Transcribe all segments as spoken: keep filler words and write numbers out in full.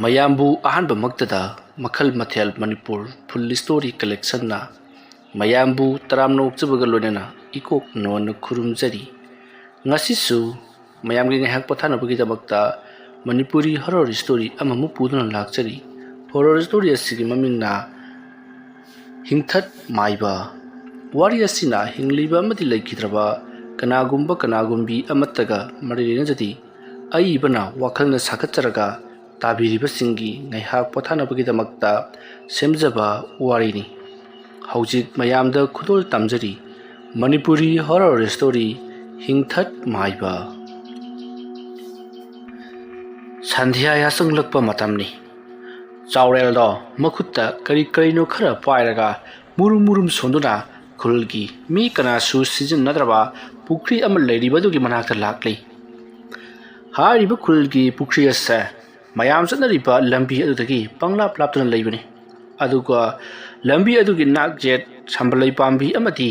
ꯃꯌꯥꯝꯕꯨ ꯑꯍꯥꯟꯕꯃꯛꯇꯗ ꯃꯈꯜ ꯃꯊꯦꯜ ꯃꯅꯤꯄꯨꯔ ꯐꯨꯜ ꯁ꯭ꯇꯣꯔꯤ ꯀꯂꯦꯛꯁꯟꯅ ꯃꯌꯥꯝꯕꯨ ꯇꯔꯥꯝꯅ ꯑꯣꯛꯆꯕꯒ ꯂꯣꯏꯅꯅ ꯏꯀꯣꯛ ꯅꯣꯟꯅ ꯈꯨꯔꯨꯝꯖꯔꯤ꯫ ꯉꯁꯤꯁꯨ ꯃꯌꯥꯝꯒꯤ ꯉꯥꯏꯍꯥꯛ ꯄꯣꯊꯥꯅꯕꯒꯤꯗꯃꯛꯇ ꯃꯅꯤꯄꯨꯔꯤ ꯍꯣꯔꯣꯔ ꯁ꯭ꯇꯣꯔꯤ ꯑꯃꯃꯨꯛ ꯄꯨꯗꯨꯅ ꯂꯥꯛꯆꯔꯤ꯫ ꯍꯣꯔꯣꯔ ꯁ꯭ꯇꯣꯔꯤ ꯑꯁꯤꯒꯤ ꯃꯃꯤꯡꯅ ꯍꯤꯡꯊꯠ ꯃꯥꯏꯕ꯫ ꯋꯥꯔꯤ ꯑꯁꯤꯅ ꯍꯤꯡꯂꯤꯕ ꯑꯃꯗꯤ ꯂꯩꯈꯤꯗ꯭ꯔꯕ ꯀꯅꯥꯒꯨꯝꯕ ꯀꯅꯥꯒꯨꯝꯕꯤ ꯑꯃꯠꯇꯒ ꯃꯔꯤ ꯂꯩꯅꯖꯗꯦ꯫ ꯑꯏꯕꯅ ꯋꯥꯈꯜꯅ ꯁꯥꯒꯠꯆꯔꯒ ꯇꯥꯕꯤꯔꯤꯕꯁꯤꯡꯒꯤ ꯉꯥꯏꯍꯥꯛ ꯄꯣꯊꯥꯅꯕꯒꯤꯗꯃꯛꯇ ꯁꯦꯝꯖꯕ ꯋꯥꯔꯤꯅꯤ꯫ ꯍꯧꯖꯤꯛ ꯃꯌꯥꯝꯗ ꯈꯨꯗꯣꯜ ꯇꯝꯖꯔꯤ ꯃꯅꯤꯄꯨꯔꯤ ꯍꯣꯔꯣꯔ ꯁ꯭ꯇꯣꯔꯤ ꯍꯤꯡꯊꯠ ꯃꯥꯏꯕ꯫ ꯁꯟꯙ꯭ꯌꯥ ꯌꯥꯆꯪꯂꯛꯄ ꯃꯇꯝꯅꯤ꯫ ꯆꯥꯎꯔꯦꯜꯗꯣ ꯃꯈꯨꯠꯇ ꯀꯔꯤ ꯀꯔꯤꯅꯣ ꯈꯔ ꯄꯥꯏꯔꯒ ꯃꯨꯔꯨꯝ ꯃꯨꯔꯨꯝ ꯁꯣꯟꯗꯨꯅ ꯈꯨꯜꯒꯤ ꯃꯤ ꯀꯅꯥꯁꯨ ꯁꯤꯖꯤꯟꯅꯗ꯭ꯔꯕ ꯄꯨꯈ꯭ꯔꯤ ꯑꯃ ꯂꯩꯔꯤꯕꯗꯨꯒꯤ ꯃꯅꯥꯛꯇ ꯂꯥꯛꯂꯤ꯫ ꯍꯥꯏꯔꯤꯕ ꯈꯨꯜꯒꯤ ꯄꯨꯈ꯭ꯔꯤ ꯑꯁꯦ ꯃꯌꯥꯝ ꯆꯠꯅꯔꯤꯕ ꯂꯝꯕꯤ ꯑꯗꯨꯗꯒꯤ ꯄꯪꯂꯥꯞ ꯂꯥꯞꯇꯨꯅ ꯂꯩꯕꯅꯤ꯫ ꯑꯗꯨꯒ ꯂꯝꯕꯤ ꯑꯗꯨꯒꯤ ꯅꯥꯛ ꯌꯦꯠ ꯁꯝꯕꯜꯂꯩ ꯄꯥꯝꯕꯤ ꯑꯃꯗꯤ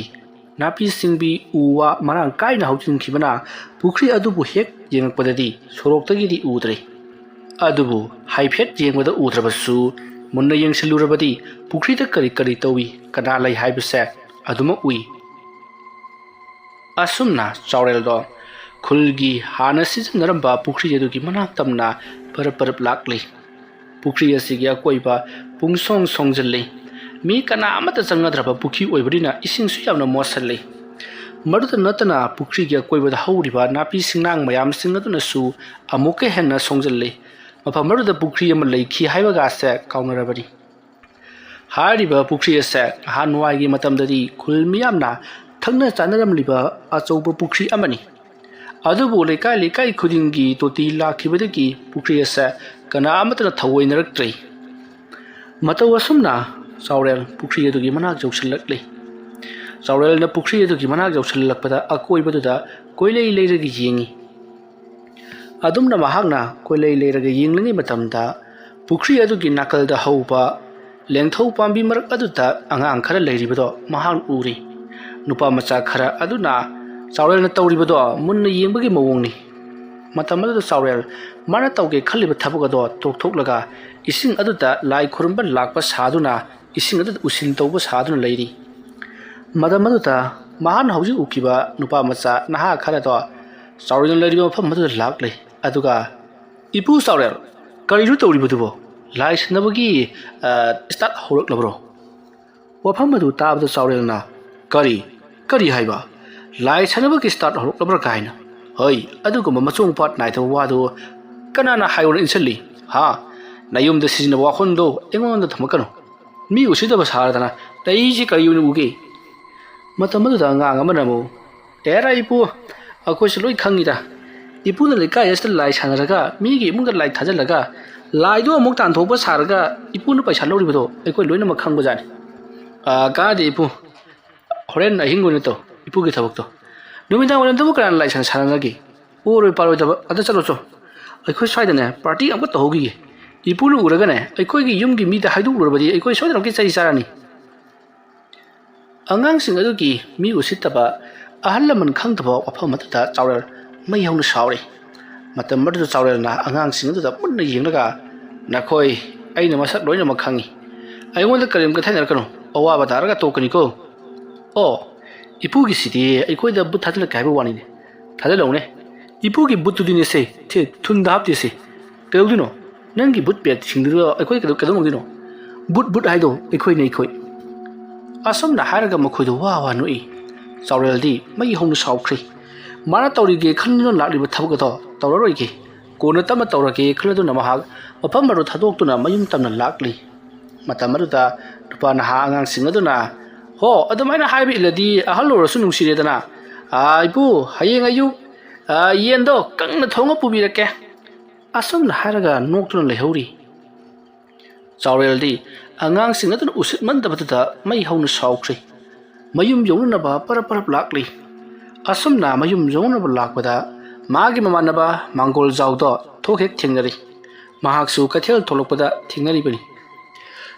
ꯅꯥꯄꯤ ꯁꯤꯡꯕꯤ ꯎ ꯋꯥ ꯃꯔꯥꯡ ꯀꯥꯏꯅ ꯍꯧꯖꯤꯟꯈꯤꯕꯅ ꯄꯨꯈ꯭ꯔꯤ ꯑꯗꯨꯕꯨ ꯍꯦꯛ ꯌꯦꯡꯉꯛꯄꯗꯗꯤ ꯁꯣꯔꯣꯛꯇꯒꯤꯗꯤ ꯎꯗ꯭ꯔꯦ꯫ ꯑꯗꯨꯕꯨ ꯍꯥꯏꯐꯦꯠ ꯌꯦꯡꯕꯗ ꯎꯗ꯭ꯔꯕꯁꯨ ꯃꯨꯟꯅ ꯌꯦꯡꯁꯤꯜꯂꯨꯔꯕꯗꯤ ꯄꯨꯈ꯭ꯔꯤꯗ ꯀꯔꯤ ꯀꯔꯤ ꯇꯧꯏ, ꯀꯅꯥ ꯂꯩ ꯍꯥꯏꯕꯁꯦ ꯑꯗꯨꯃꯛ ꯎꯏ꯫ ꯑꯁꯨꯝꯅ ꯆꯥꯎꯔꯦꯜꯗꯣ ꯈꯨꯜꯒꯤ ꯍꯥꯟꯅ ꯁꯤꯖꯤꯟꯅꯔꯝꯕ ꯄꯨꯈ꯭ꯔꯤ ꯑꯗꯨꯒꯤ ꯃꯅꯥꯛ ꯇꯝꯅ ꯄꯔꯞ ꯄꯔꯞ ꯂꯥꯛꯂꯤ꯫ ꯄꯨꯈ꯭ꯔꯤ ꯑꯁꯤꯒꯤ ꯑꯀꯣꯏꯕ ꯄꯨꯡꯁꯣꯡ ꯁꯣꯡꯖꯤꯜꯂꯤ꯫ ꯃꯤ ꯀꯅꯥ ꯑꯃꯠꯇ ꯆꯪꯅꯗ꯭ꯔꯕ ꯄꯨꯈ꯭ꯔꯤ ꯑꯣꯏꯕꯅꯤꯅ ꯏꯁꯤꯡꯁꯨ ꯌꯥꯝꯅ ꯃꯣꯠꯁꯤꯜꯂꯤ꯫ ꯃꯗꯨꯇ ꯅꯠꯇꯅ ꯄꯨꯈ꯭ꯔꯤꯒꯤ ꯑꯀꯣꯏꯕꯗ ꯍꯧꯔꯤꯕ ꯅꯥꯄꯤ ꯁꯤꯡꯅꯥꯡ ꯃꯌꯥꯝꯁꯤꯡ ꯑꯗꯨꯅꯁꯨ ꯑꯃꯨꯛꯀ ꯍꯦꯟꯅ ꯁꯣꯡꯖꯤꯜꯂꯤ꯫ ꯃꯐꯝ ꯑꯗꯨꯗ ꯄꯨꯈ꯭ꯔꯤ ꯑꯃ ꯂꯩꯈꯤ ꯍꯥꯏꯕꯒꯁꯦ ꯀꯥꯎꯅꯔꯕꯅꯤ꯫ ꯍꯥꯏꯔꯤꯕ ꯄꯨꯈ꯭ꯔꯤ ꯑꯁꯦ ꯅꯍꯥꯟꯋꯥꯏꯒꯤ ꯃꯇꯝꯗꯗꯤ ꯈꯨꯜ ꯃꯤꯌꯥꯝꯅ ꯊꯛꯅ ꯆꯥꯅꯔꯝꯂꯤꯕ ꯑꯆꯧꯕ ꯄꯨꯈ꯭ꯔꯤ ꯑꯃꯅꯤ꯫ ꯑꯗꯨꯕꯨ ꯂꯩꯀꯥꯏ ꯂꯩꯀꯥꯏ ꯈꯨꯗꯤꯡꯒꯤ ꯇꯣꯇꯤ ꯂꯥꯛꯈꯤꯕꯗꯒꯤ ꯄꯨꯈ꯭ꯔꯤ ꯑꯁꯦ ꯀꯅꯥ ꯑꯃꯠꯇꯅ ꯊꯑꯣꯏꯅꯔꯛꯇ꯭ꯔꯦ꯫ ꯃꯇꯧ ꯑꯁꯨꯝꯅ ꯆꯥꯎꯔꯦꯜ ꯄꯨꯈ꯭ꯔꯤ ꯑꯗꯨꯒꯤ ꯃꯅꯥꯛ ꯌꯧꯁꯤꯜꯂꯛꯂꯤ꯫ ꯆꯥꯎꯔꯦꯜꯅ ꯄꯨꯈ꯭ꯔꯤ ꯑꯗꯨꯒꯤ ꯃꯅꯥꯛ ꯌꯧꯁꯤꯜꯂꯛꯄꯗ ꯑꯀꯣꯏꯕꯗꯨꯗ ꯀꯣꯏꯂꯩ ꯂꯩꯔꯒ ꯌꯦꯡꯉꯤ꯫ ꯑꯗꯨꯝꯅ ꯃꯍꯥꯛꯅ ꯀꯣꯏꯂꯩ ꯂꯩꯔꯒ ꯌꯦꯡꯂꯤꯉꯩ ꯃꯇꯝꯗ ꯄꯨꯈ꯭ꯔꯤ ꯑꯗꯨꯒꯤ ꯅꯥꯀꯜꯗ ꯍꯧꯕ ꯂꯦꯡꯊꯧ ꯄꯥꯝꯕꯤ ꯃꯔꯛ ꯑꯗꯨꯗ ꯑꯉꯥꯡ ꯈꯔ ꯂꯩꯔꯤꯕꯗꯣ ꯃꯍꯥꯛ ꯎꯔꯤ꯫ ꯅꯨꯄꯥ ꯃꯆꯥ ꯈꯔ ꯑꯗꯨꯅ ꯆꯥꯎꯔꯦꯜꯅ ꯇꯧꯔꯤꯕꯗꯣ ꯃꯨꯟꯅ ꯌꯦꯡꯕꯒꯤ ꯃꯑꯣꯡꯅꯤ꯫ ꯃꯇꯝ ꯑꯗꯨꯗ ꯆꯥꯎꯔꯦꯜ ꯃꯥꯅ ꯇꯧꯒꯦ ꯈꯜꯂꯤꯕ ꯊꯕꯛ ꯑꯗꯣ ꯇꯣꯛꯊꯣꯛꯂꯒ ꯏꯁꯤꯡ ꯑꯗꯨꯗ ꯂꯥꯏ ꯈꯨꯔꯨꯝꯕ ꯂꯥꯛꯄ ꯁꯥꯗꯨꯅ, ꯏꯁꯤꯡ ꯑꯗꯨꯗ ꯎꯁꯤꯟ ꯇꯧꯕ ꯁꯥꯗꯨꯅ ꯂꯩꯔꯤ꯫ ꯃꯇꯝ ꯑꯗꯨꯗ ꯃꯍꯥꯛꯅ ꯍꯧꯖꯤꯛ ꯎꯈꯤꯕ ꯅꯨꯄꯥ ꯃꯆꯥ ꯅꯍꯥ ꯈꯔꯗꯣ ꯆꯥꯎꯔꯦꯜꯅ ꯂꯩꯔꯤꯕ ꯃꯐꯝ ꯑꯗꯨꯗ ꯂꯥꯛꯂꯦ꯫ ꯑꯗꯨꯒ, "ꯏꯄꯨ ꯆꯥꯎꯔꯦꯜ, ꯀꯔꯤꯅꯣ ꯇꯧꯔꯤꯕꯗꯨꯕꯣ? ꯂꯥꯏ ꯁꯥꯟꯅꯕꯒꯤ, ꯑ, start ꯍꯧꯔꯛꯂꯕ꯭ꯔꯣ?" ꯋꯥꯐꯝ ꯑꯗꯨ ꯇꯥꯕꯗ ꯆꯥꯎꯔꯦꯜꯅ, "ꯀꯔꯤ? ꯀꯔꯤ ꯍꯥꯏꯕ? ꯂꯥꯏ ꯁꯥꯟꯅꯕꯒꯤ start ꯍꯧꯔꯛꯂꯕ꯭ꯔꯥ ꯀꯥꯏꯅ? ꯍꯣꯏ, ꯑꯗꯨꯒꯨꯝꯕ ꯃꯆꯣꯡ ꯄꯥꯠ ꯅꯥꯏꯗꯕ ꯋꯥꯗꯨ ꯀꯅꯥꯅ ꯍꯥꯏꯌꯣꯅ ꯏꯟꯁꯤꯜꯂꯤ? ꯍꯥ? ꯅꯌꯨꯝꯗ ꯁꯤꯖꯤꯟꯅꯕ ꯋꯥꯈꯜꯗꯣ ꯑꯩꯉꯣꯟꯗ ꯊꯝꯃꯛꯀꯅꯨ꯫ ꯃꯤ ꯎꯁꯤꯠꯇꯕ ꯁꯥꯔꯗꯅ ꯇꯩꯁꯤ ꯀꯔꯤ ꯑꯣꯏꯅ ꯎꯒꯦ?" ꯃꯇꯝ ꯑꯗꯨꯗ ꯑꯉꯥꯡ ꯑꯃꯅ ꯑꯃꯨꯛ, "ꯑꯦꯔꯥ ꯏꯄꯨ, ꯑꯩꯈꯣꯏꯁꯨ ꯂꯣꯏ ꯈꯪꯉꯤꯗ꯫ ꯏꯄꯨꯅ ꯂꯩꯀꯥꯏ ꯑꯁꯤꯗ ꯂꯥꯏ ꯁꯥꯟꯅꯔꯒ, ꯃꯤꯒꯤ ꯏꯃꯨꯡꯗ ꯂꯥꯏ ꯊꯥꯖꯤꯜꯂꯒ, ꯂꯥꯏꯗꯣ ꯑꯃꯨꯛ ꯇꯥꯟꯊꯣꯛꯄ ꯁꯥꯔꯒ, ꯏꯄꯨꯅ ꯄꯩꯁꯥ ꯂꯧꯔꯤꯕꯗꯣ ꯑꯩꯈꯣꯏ ꯂꯣꯏꯅꯃꯛ ꯈꯪꯕꯖꯥꯠꯅꯤ꯫ ꯑꯥ, ꯀꯥꯟꯅꯗꯦ ꯏꯄꯨ, ꯍꯣꯔꯦꯟ ꯑꯍꯤꯡ ꯑꯣꯏꯅ ꯇꯧ ꯏꯄꯨꯒꯤ ꯊꯕꯛꯇꯣ꯫ ꯅꯨꯃꯤꯗꯥꯡ ꯋꯥꯏꯔꯝꯗꯕꯨ ꯀꯅꯥꯅ ꯂꯥꯏ ꯁꯥꯟꯅ ꯁꯥꯟꯅꯅꯒꯦ? ꯑꯣꯏꯔꯣꯏ ꯄꯥꯔꯣꯏꯗꯕ, ꯑꯗ ꯆꯠꯂꯣ ꯆꯣ꯫ ꯑꯩꯈꯣꯏ ꯁ꯭ꯋꯥꯏꯗꯅꯦ party ꯑꯃꯨꯛꯀ ꯇꯧꯍꯧꯈꯤꯒꯦ꯫ ꯏꯄꯨꯅ ꯎꯔꯒꯅꯦ ꯑꯩꯈꯣꯏꯒꯤ ꯌꯨꯝꯒꯤ ꯃꯤꯗ ꯍꯥꯏꯗꯣꯛꯂꯨꯔꯕꯗꯤ ꯑꯩꯈꯣꯏ ꯁꯣꯏꯗꯅꯃꯛꯀꯤ ꯆꯩ ꯆꯥꯔꯅꯤ꯫" ꯑꯉꯥꯡꯁꯤꯡ ꯑꯗꯨꯒꯤ ꯃꯤ ꯎꯁꯤꯠꯇꯕ, ꯑꯍꯜ ꯂꯃꯟ ꯈꯪꯗꯕ ꯋꯥꯐꯝ ꯑꯗꯨꯗ ꯆꯥꯎꯔꯦꯜ ꯃꯩ ꯍꯧꯅ ꯁꯥꯎꯔꯤ꯫ ꯃꯇꯝ ꯑꯗꯨꯗ ꯆꯥꯎꯔꯦꯜꯅ ꯑꯉꯥꯡꯁꯤꯡ ꯑꯗꯨꯗ ꯃꯨꯟꯅ ꯌꯦꯡꯂꯒ, "ꯅꯈꯣꯏ ꯑꯩꯅ ꯃꯁꯛ ꯂꯣꯏꯅꯃꯛ ꯈꯪꯏ꯫ ꯑꯩꯉꯣꯟꯗ ꯀꯔꯤꯝꯇ ꯊꯦꯡꯅꯔꯛꯀꯅꯨ, ꯑꯋꯥꯕ ꯇꯥꯔꯒ ꯇꯣꯛꯀꯅꯤꯀꯣ꯫ ꯑꯣ, ꯏꯄꯨꯒꯤꯁꯤꯗꯤ ꯑꯩꯈꯣꯏꯗ ꯕꯨꯠ ꯊꯥꯖꯤꯜꯂꯛꯀꯦ ꯍꯥꯏꯕ ꯋꯥꯅꯤꯅꯦ꯫ ꯊꯥꯖꯤꯜꯂꯛꯎꯅꯦ, ꯏꯄꯨꯒꯤ ꯕꯨꯠꯇꯨꯗꯤꯅꯦꯁꯦ, ꯊꯦ-, ꯊꯨꯟꯗ ꯍꯥꯞꯇꯦꯁꯦ꯫ ꯀꯩꯗꯧꯗꯣꯏꯅꯣ? ꯅꯪꯒꯤ ꯕꯨꯠ ꯄꯦꯠꯁꯤꯡꯗꯨꯗ ꯑꯩꯈꯣꯏ ꯀꯩꯗꯧ-, ꯀꯩꯗꯧ ꯉꯝꯗꯣꯏꯅꯣ? ꯕꯨꯠ, ꯕꯨꯠ ꯍꯥꯏꯗꯣ ꯑꯩꯈꯣꯏꯅꯦ, ꯑꯩꯈꯣꯏ꯫" ꯑꯁꯨꯝꯅ ꯍꯥꯏꯔꯒ ꯃꯈꯣꯏꯗꯣ ꯋꯥ ꯋꯥ ꯅꯣꯛꯏ꯫ ꯆꯥꯎꯔꯦꯜꯗꯤ ꯃꯩ ꯍꯧꯅ ꯁꯥꯎꯈ꯭ꯔꯦ꯫ ꯃꯥꯅ ꯇꯧꯔꯤꯒꯦ ꯈꯟꯗꯨꯅ ꯂꯥꯛꯂꯤꯕ ꯊꯕꯛ ꯑꯗꯣ ꯇꯧꯔꯔꯣꯏꯒꯦ, ꯀꯣꯟꯅ ꯇꯞꯅ ꯇꯧꯔꯒꯦ ꯈꯜꯂꯗꯨꯅ ꯃꯍꯥꯛ ꯃꯐꯝ ꯑꯗꯨ ꯊꯥꯗꯣꯛꯇꯨꯅ ꯃꯌꯨꯝ ꯇꯝꯅ ꯂꯥꯛꯂꯤ꯫ ꯃꯇꯝ ꯑꯗꯨꯗ ꯅꯨꯄꯥ ꯅꯍꯥ ꯑꯉꯥꯡꯁꯤꯡ ꯑꯗꯨꯅ, "ꯍꯣ, ꯑꯗꯨꯃꯥꯏꯅ ꯍꯥꯏꯕ ꯏꯜꯂꯗꯤ ꯑꯍꯜ ꯑꯣꯏꯔꯁꯨ ꯅꯨꯡꯁꯤꯔꯦꯗꯅ꯫ ꯑꯥ, ꯏꯄꯨ, ꯍꯌꯦꯡ ꯑꯌꯨꯛ, ꯑꯥ, ꯌꯦꯟꯗꯣ ꯀꯪꯅ ꯊꯣꯡꯉ ꯄꯨꯕꯤꯔꯛꯀꯦ꯫" ꯑꯁꯨꯝꯅ ꯍꯥꯏꯔꯒ ꯅꯣꯛꯇꯨꯅ ꯂꯩꯍꯧꯔꯤ꯫ ꯆꯥꯎꯔꯦꯜꯗꯤ ꯑꯉꯥꯡꯁꯤꯡ ꯑꯗꯨꯅ ꯎꯁꯤꯠꯃꯟꯗꯕꯗꯨꯗ ꯃꯩ ꯍꯧꯅ ꯁꯥꯎꯈ꯭ꯔꯦ꯫ ꯃꯌꯨꯝ ꯌꯧꯅꯅꯕ ꯄꯔꯞ ꯄꯔꯞ ꯂꯥꯛꯂꯤ꯫ ꯑꯁꯨꯝꯅ ꯃꯌꯨꯝ ꯌꯧꯅꯅꯕ ꯂꯥꯛꯄꯗ ꯃꯥꯒꯤ ꯃꯃꯥꯟꯅꯕ ꯃꯥꯡꯒꯣꯜ ꯖꯥꯎꯗꯣ ꯊꯣꯛ ꯍꯦꯛ ꯊꯦꯡꯅꯔꯤ꯫ ꯃꯍꯥꯛꯁꯨ ꯀꯩꯊꯦꯜ ꯊꯣꯛꯂꯛꯄꯗ ꯊꯦꯡꯅꯔꯤꯕꯅꯤ꯫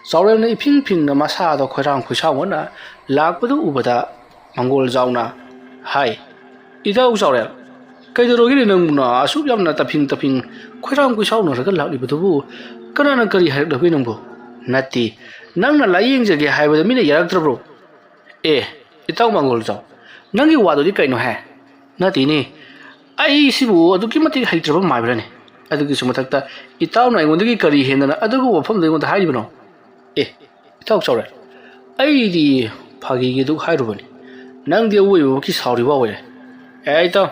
ꯆꯥꯎꯔꯦꯜꯅ ꯏꯐꯤꯡ ꯐꯤꯡꯅ ꯃꯁꯥꯗꯣ ꯈꯣꯏꯔꯥꯡ ꯈꯣꯏꯁꯥꯎꯅꯅ ꯂꯥꯛꯄꯗꯨ ꯎꯕꯗ ꯃꯥꯡꯒꯣꯜ ꯖꯥꯎꯅ ꯍꯥꯏ, "ꯏꯙꯧ ꯆꯥꯎꯔꯦꯜ, "ꯀꯩꯗꯧꯔꯒꯦꯅꯦ ꯅꯪꯕꯨꯅ ꯑꯁꯨꯛ ꯌꯥꯝꯅ ꯇꯞꯐꯤꯡ ꯇꯞꯐꯤꯡ ꯈꯣꯏꯔꯥꯡ ꯈꯣꯏꯁꯥꯎꯅꯔꯒ ꯂꯥꯛꯂꯤꯕꯗꯨꯕꯨ? ꯀꯅꯥꯅ ꯀꯔꯤ ꯍꯥꯏꯔꯛꯂꯒꯦ ꯅꯪꯕꯨ?" "ꯅꯠꯇꯦ, ꯅꯪꯅ ꯂꯥꯏꯌꯦꯡꯖꯒꯦ ꯍꯥꯏꯕꯗ ꯃꯤꯅ ꯌꯥꯔꯛꯇ꯭ꯔꯕ꯭ꯔꯣ?" "ꯑꯦ, ꯏꯇꯥꯎ ꯃꯥꯡꯒꯣꯜꯖꯥꯎ, ꯅꯪꯒꯤ ꯋꯥꯗꯨꯗꯤ ꯀꯩꯅꯣ ꯍꯦ?" "ꯅꯠꯇꯦꯅꯦ, ꯑꯩꯁꯤꯕꯨ ꯑꯗꯨꯛꯀꯤ ꯃꯇꯤꯛ ꯍꯩꯇ꯭ꯔꯕ ꯃꯥꯏꯕ꯭ꯔꯥꯅꯦ? ꯑꯗꯨꯒꯤꯁꯨ ꯃꯊꯛꯇ ꯏꯇꯥꯎꯅ ꯑꯩꯉꯣꯟꯗꯒꯤ ꯀꯔꯤ ꯍꯦꯟꯗꯅ ꯑꯗꯨꯒꯨꯝꯕ ꯋꯥꯐꯝꯗꯣ ꯑꯩꯉꯣꯟꯗ ꯍꯥꯏꯔꯤꯕꯅꯣ?" "ꯑꯦ, ꯏꯇꯥꯎ ꯆꯥꯎꯔꯦꯜ, ꯑꯩꯗꯤ ꯐꯥꯒꯤꯒꯤ ꯑꯗꯨꯛ ꯍꯥꯏꯔꯨꯕꯅꯤ, ꯅꯪꯗꯤ ꯑꯋꯣꯏꯕꯃꯛꯀꯤ ꯁꯥꯎꯔꯤꯕ ꯑꯣꯏꯔꯦ꯫ ꯑꯦ ꯏꯇꯥꯎ,